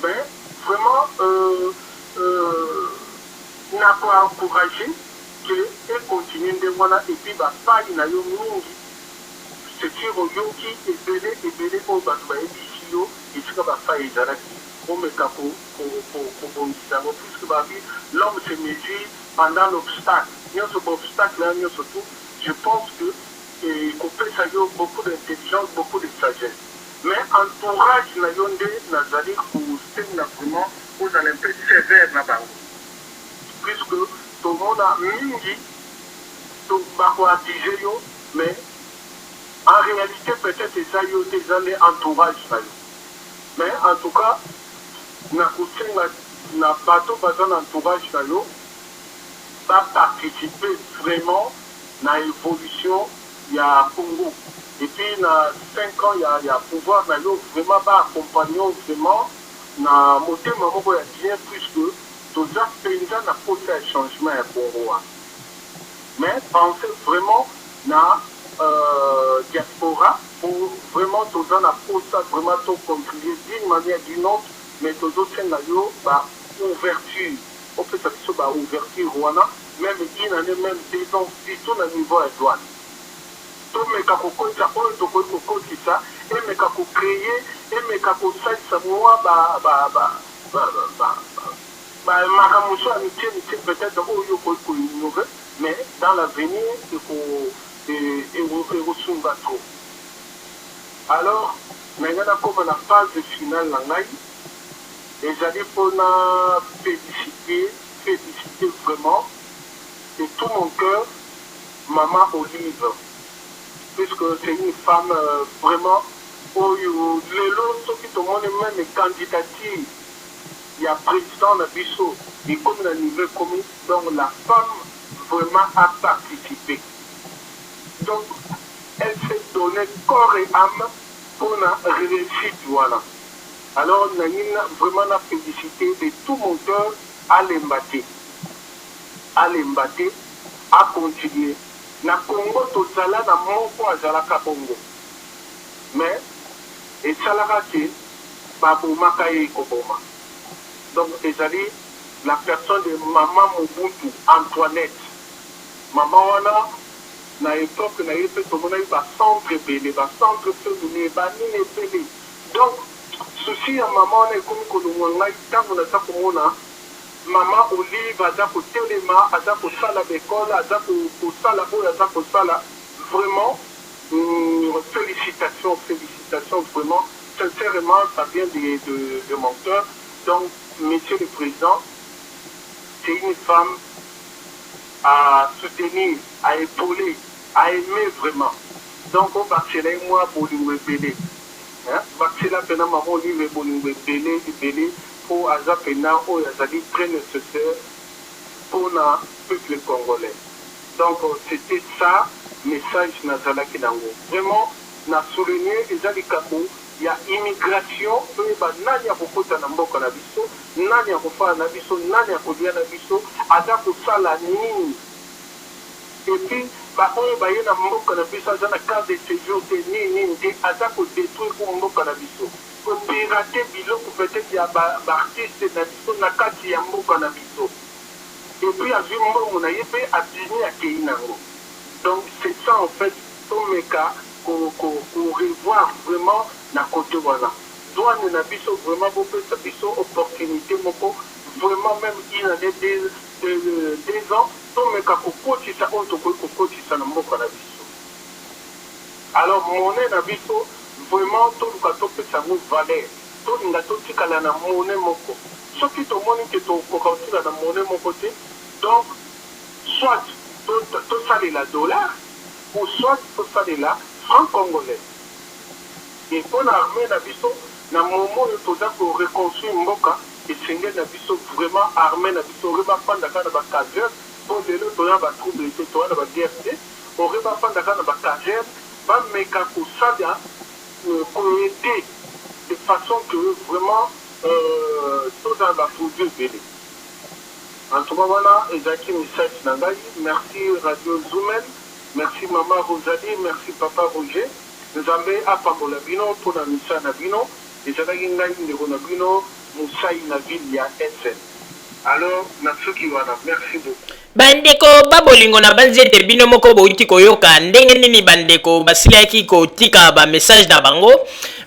mais vraiment nako encourager que e continuer ndenge wana et puis ba faille na yo mingi c'est sur oyoki ebele ebele oyo batu bayebisi yo esika ba faille ezalaki Bomeka ko ko ko kobongisa yango puisque balobi l'homme se mesure pendant l'obstacle nionso ba obstacle wana nionso tout je pense que ekopesa yo beaucoup d'intelligence beaucoup de sagesse mais entourage na yo nde nazali kosenga vraiment ozala un peu sevère na bango puisque tomona mingi to bako accuser yo mais en realite peut-etre eza yo te eza nde entourage na yo. Mais en tout cas nakosenga na bato baza na entourage na yo ba participer vraiment na evolution ya Congo et puis na 5 ans ya ya pouvoir na yo vraiment ba accompagner yo vraiment na motema moko ya bien puisque toza penza na posa ya changement ya Congo wana. Mais pensez vraiment na diaspora po vraiment toza na posa vraiment to contribuer d'une manière d'une autre mais tozo senga yo ba ouverture opesa biso ba ouverture wana meme une annee meme deux ans surtout na niveau ya douane tomeka kokotisa oyo tokoki kokotisa emeka ko creer emeka. Tomeka kosalisa mwa ba, ba, ba, ba, ba, ba makambo mosusu ya mike mike peut-être oyo yo okoki ko ignorer mais dans l'avenir eko, ekosunga trop. Alors, nalinga nakoma na phase finale na ngai, ezali mpo na feliciter, feliciter vraiment de tout mon cœur maman Olive puisque c'est une femme vraiment oyo lelo soki tomoni meme candidature ya president na biso ekomi na niveau ekomi donc la femme vraiment a participe donc elle s'est donne corps et ame pona reussite wana alors nalingi vraiment na felicite de tout mon cœur alemba te alemba te a continuer na Congo tozala na moko azalaka bongo mais esalaka que babomaka ye koboma donc ezali la personne de maman Mobutu Antoinette maman wana na epoque na ye pe tomonaki ba centre ebele ba centre feminin ba nini ebele donc souci ya maman wana ekomi kolongwa ngai tango naza komona maman Olive aza kotelema aza kosala ba ecole aza kosala oyo aza kosala vraiment felicitations felicitations vraiment sincèrement ça vient de, de, de mon cœur donc monsieur le président c'est une femme à soutenir à épauler à aimer vraiment donc obakisela ye mwa bolingo ebele bakisela mpena mama Olive bolingo ebele ebele mpo aza mpena oyo azali très nécessaire mpona peuple congolais. Donc c'etait ça message nazalaki nango vraiment na souligner eza likambo ya immigration toyeba nani akokota na mboka na biso nani akofanda na biso nani akolia na biso aza kosala nini et puis ba oyo baye na mboka na biso aza na carte de sejour te nini nini te aza ko detruire ku mboka na biso ko pirater biloko peut-etre ya ba artistes na biso na kati ya mboka na biso. Et puis azui mbongo na ye pe abimi akeyi nango donc c'est ça en fait tomeka ko ko ko revoir vraiment na cote wana douane na biso vraiment bopesa biso opportunite moko vraiment meme une annee deux deux ans tomeka kokotisa oyo tokoki kokotisa na mboka na biso alors monnaie na biso vraiment toluka topesa yango valeur Tolinga totikala na monnaie moko. Soki tomoni que tokokoka kotikala na monnaie moko te, donc soit tosalela dollar ou soit tosalela franc congolais. Et pona armee na biso, na moment oyo toza ko reconstruire mboka, esengeli na biso vraiment armee na biso au lieu bafanda kaka na ba casernes, po lelo toza na ba troubles te, toza na ba guerres te, au lieu bafanda kaka na ba casernes, bameka kosala ko aider de façon que vraiment tozala ba produits ebele. En tout cas wana ezalaki message na ngai. Merci radio Zumel, merci mama Rosalie, merci papa Roger. Nzambe apambola bino pona misala na bino. Ezalaki ngai ndeko na bino Musai na ville ya Essen. Alors na suki wana. Merci beaucoup. Bandeko ba bolingo nabanzi ete bino moko bowuti koyoka ndenge nini bandeko basilaki kotika ba message na bango.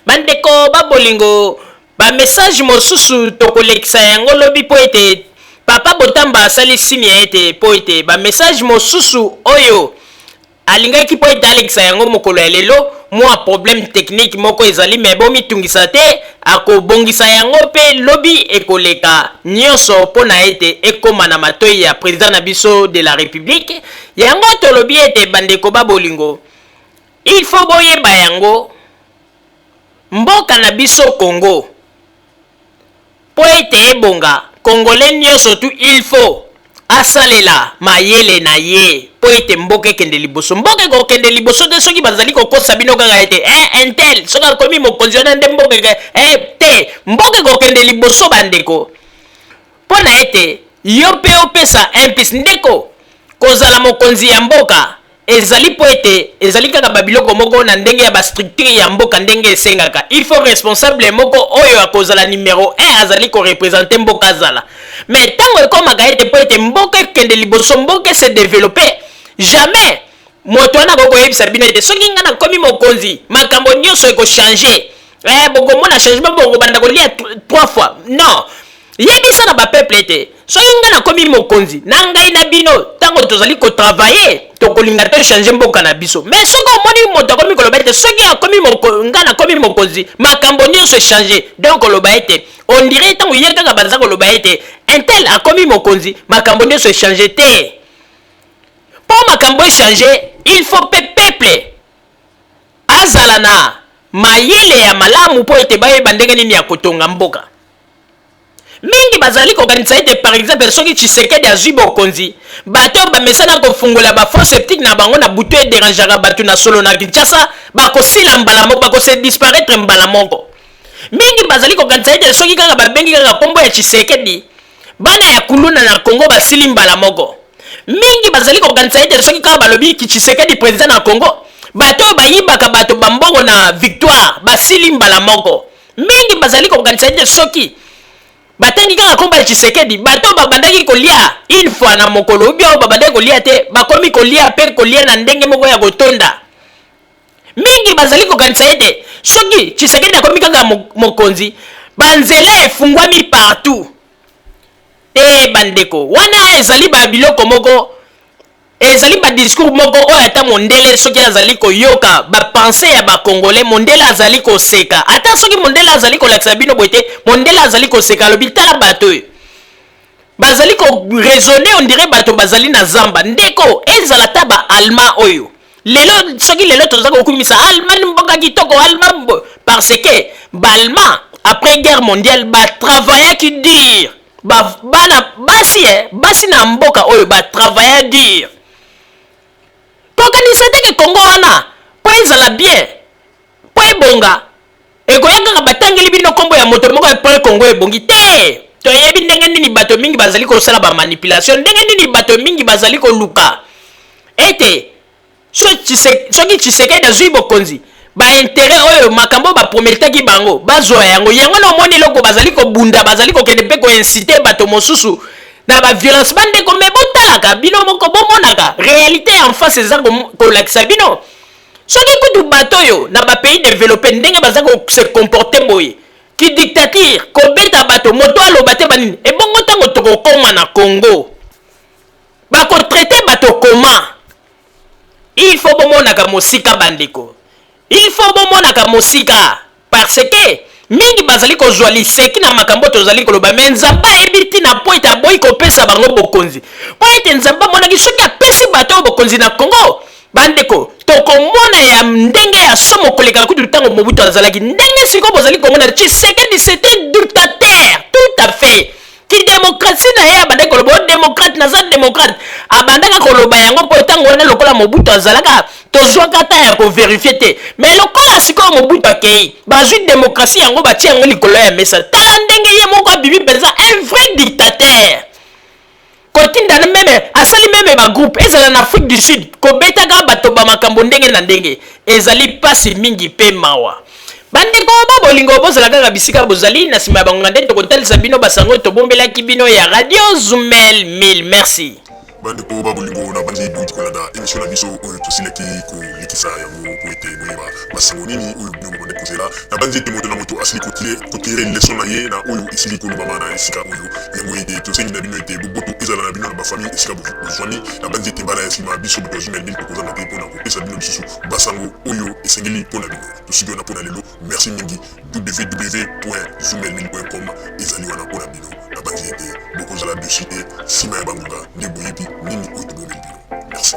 Bandeko ba bolingo, ba message mosusu tokolekisa yango lobi mpo ete Papa Botamba asali signe ete mpo ete ba message mosusu oyo Alingaki mpo ete alekisa yango mokolo ya lelo, mua problème technique moko ezali mais bomitungisa te, akobongisa yango mpe lobi ekoleka nionso mpo na ete ekoma na matoyi ya President na biso de la Republique. Yango tolobi ete bandeko ba bolingo, il faut boyeba yango, mboka na biso Congo, Mpo ete ebonga, Congolais nionso tout il faut asalela mayele na ye mpo ete mboka ekende liboso. Mboka ekokende liboso te soki bazali kokosa bino kaka ete eh, un tel soki akomi mokonzi wana nde mboka eke, eh, te. Mboka ekokende liboso bandeko, mpo na ete yo mpe opesa un plus. Ndeko, kozala mokonzi ya mboka Ezali mpo ete ezali kaka ba biloko moko na ndenge ya ba structures ya mboka ndenge esengaka. Il faut responsable moko oyo akozala numero un azali ko representer mboka azala. Mais tango ekomaka ete mpo ete mboka ekende liboso, mboka e se developper, jamais moto wana akoki koyebisa bino ete soki ngai nakomi mokonzi, makambo nionso eko changer. Eh, bokomona changement, bokobanda kolia trois fois. Non, yebisa na bapeuple ete soki ngai nakomi mokonzi na ngai na bino, ntango tozali kotravailler, tokolinga tochange mboka na biso. Mais soki omoni moto akomi koloba ete soki akomi ngai nakomi mokonzi, makambo nyonso echange, donc koloba ete on dirait ntango ye kaka baza koloba ete un tel akomi mokonzi, makambo nyonso echange te. Mpo makambo echange, il faut mpe peuple azala na mayele ya malamu mpo ete bayeba ndenge nini ya kotonga mboka. Mingi bazali kokanisa ete, par exemple, soki Tshisekedi azwi bokonzi, bato oyo bamesana kofungola bafosse septique na bango na butu, ederangeaka bato na solo na Kinshasa, bakosila mbala moko, bakose disparaître mbala moko. Mingi bazali kokanisa ete soki kaka babengi kaka nkombo ya Tshisekedi, bana ya kuluna na Congo basili mbala moko. Mingi bazali kokanisa ete soki kaka balobi Tshisekedi président na Congo, bato oyo bayibaka bato bambongo na Victoire basili mbala moko. Mingi bazali kokanisa ete soki batangi kaka nkombo ya Tshisekedi, bato oyo babandaki kolia une fois na mokolo ou bien oyo babandaki kolia te, bakomi kolia mpe kolia na ndenge moko ya kotonda. Mingi bazali kokanisa ete soki Tshisekedi akomi kaka mokonzi, banzela efungwami partout te. Bandeko, wana ezali babiloko moko, ezali badiscours moko oyo ata mondele soki azali koyoka bapensées ya bacongolais, mondele azali koseka. Ata soki mondele azali kolakisa bino boye te, mondele azali koseka, alobi: "Tala bato oyo bazali koraisonner, on dirait bato bazali na zamba." Ndeko, ezala ata baallemand oyo lelo, soki lelo toza kokumisa Allemagne, mboka kitoko Allemagne, parce que baallemand après guerre mondiale batravaillaki dur. Bana basi, basi na mboka oyo batravailla dur. Kokanisa te ke Kongo wana, mpo ezala bien, mpo ebonga, ekoya kaka batangeli bino nkombo ya moto moko, mpo Kongo ebongi te. Toyebi ndenge nini bato mingi bazali kosala bamanipulation, ndenge nini bato mingi bazali koluka ete soki Tshisekedi azwi bokonzi, baintérêt oyo, makambo oyo baprometaki bango, bazwa yango. Yango na omoni eloko bazali kobunda, bazali kokende mpe koinciter bato mosusu na baviolence. Bandeko, me botalaka bino moko, bomonaka réalité en face eza kolakisa bino. Soki kutu bato oyo na bapays développé, ndenge baza kose comporter boye, kidictature, kobeta bato, moto aloba te, banini, ebongo ntango tokokóma na Congo, bakotraiter bato koma? Il faut bomonaka mosika, bandeko, il faut bomonaka mosika, parce que mingi bazali kozwa liseki na makambo tozali koloba. Me Nzambe ayebi ntina mpo ete aboyi kopesa bango bokonzi, mpo ete Nzambe amonaki soki apesi bato oyo bokonzi na Congo, bandeko, tokomona ya ndenge ya somo koleka kutu ntango Mobutu azalaki. Ndenge sikoyo bozali komona Tshisekedi, c'était dictateur tout à fait. Kidémocratie na ye, abandaki koloba: "O démocrate, naza démocrate." Abandaka koloba yango mpo ntango wana, lokola Mobutu azalaka, tozwaka ata ya kovérifier te. Mais lokola sikoyo Mobutu akei, bazwi démocratie yango, batie yango likolo ya mesa, tala ndenge ye moko abimi mpenza un vrai dictateur, kotinda même, asali même bagroupe ezala na Afrique du Sud, kobetaka bato bamakambo ndenge na ndenge. Ezali mpasi mingi mpe mawa. Bandeko ba bolingo, bozala kaka bisika bozali na nsima ya bangonga nde tokotalisa bino basango tobombelaki bino ya Radio Zumel 1000. Merci. Bandeko ba bolingo, na banzi bouti kolanda émission na biso oyo tosilaki kolekisa yango po ete boyeba basango nini oyo bino bobande kozela. Na banzi ete moto na moto asili kotirer leçon na ye na oyo esili kolobama na esika oyo. Yango ete tosengi na bino ete boboto ezala na bino na bafamille esika bozwami. Na banzi ete mbala ya nsima, biso bato ya Zumel 1000 tokozanga te mpona kopesa bino lisusu basango oyo esengeli mpona bino. Tosuki wana mpona lelo. Merci mingi. www.zumel1000.com ezali wana mpona bino. Na banzi ete bokozala dessus te nsima ya bangonga nde boyebi nini oyo tobomeli bino. Merci.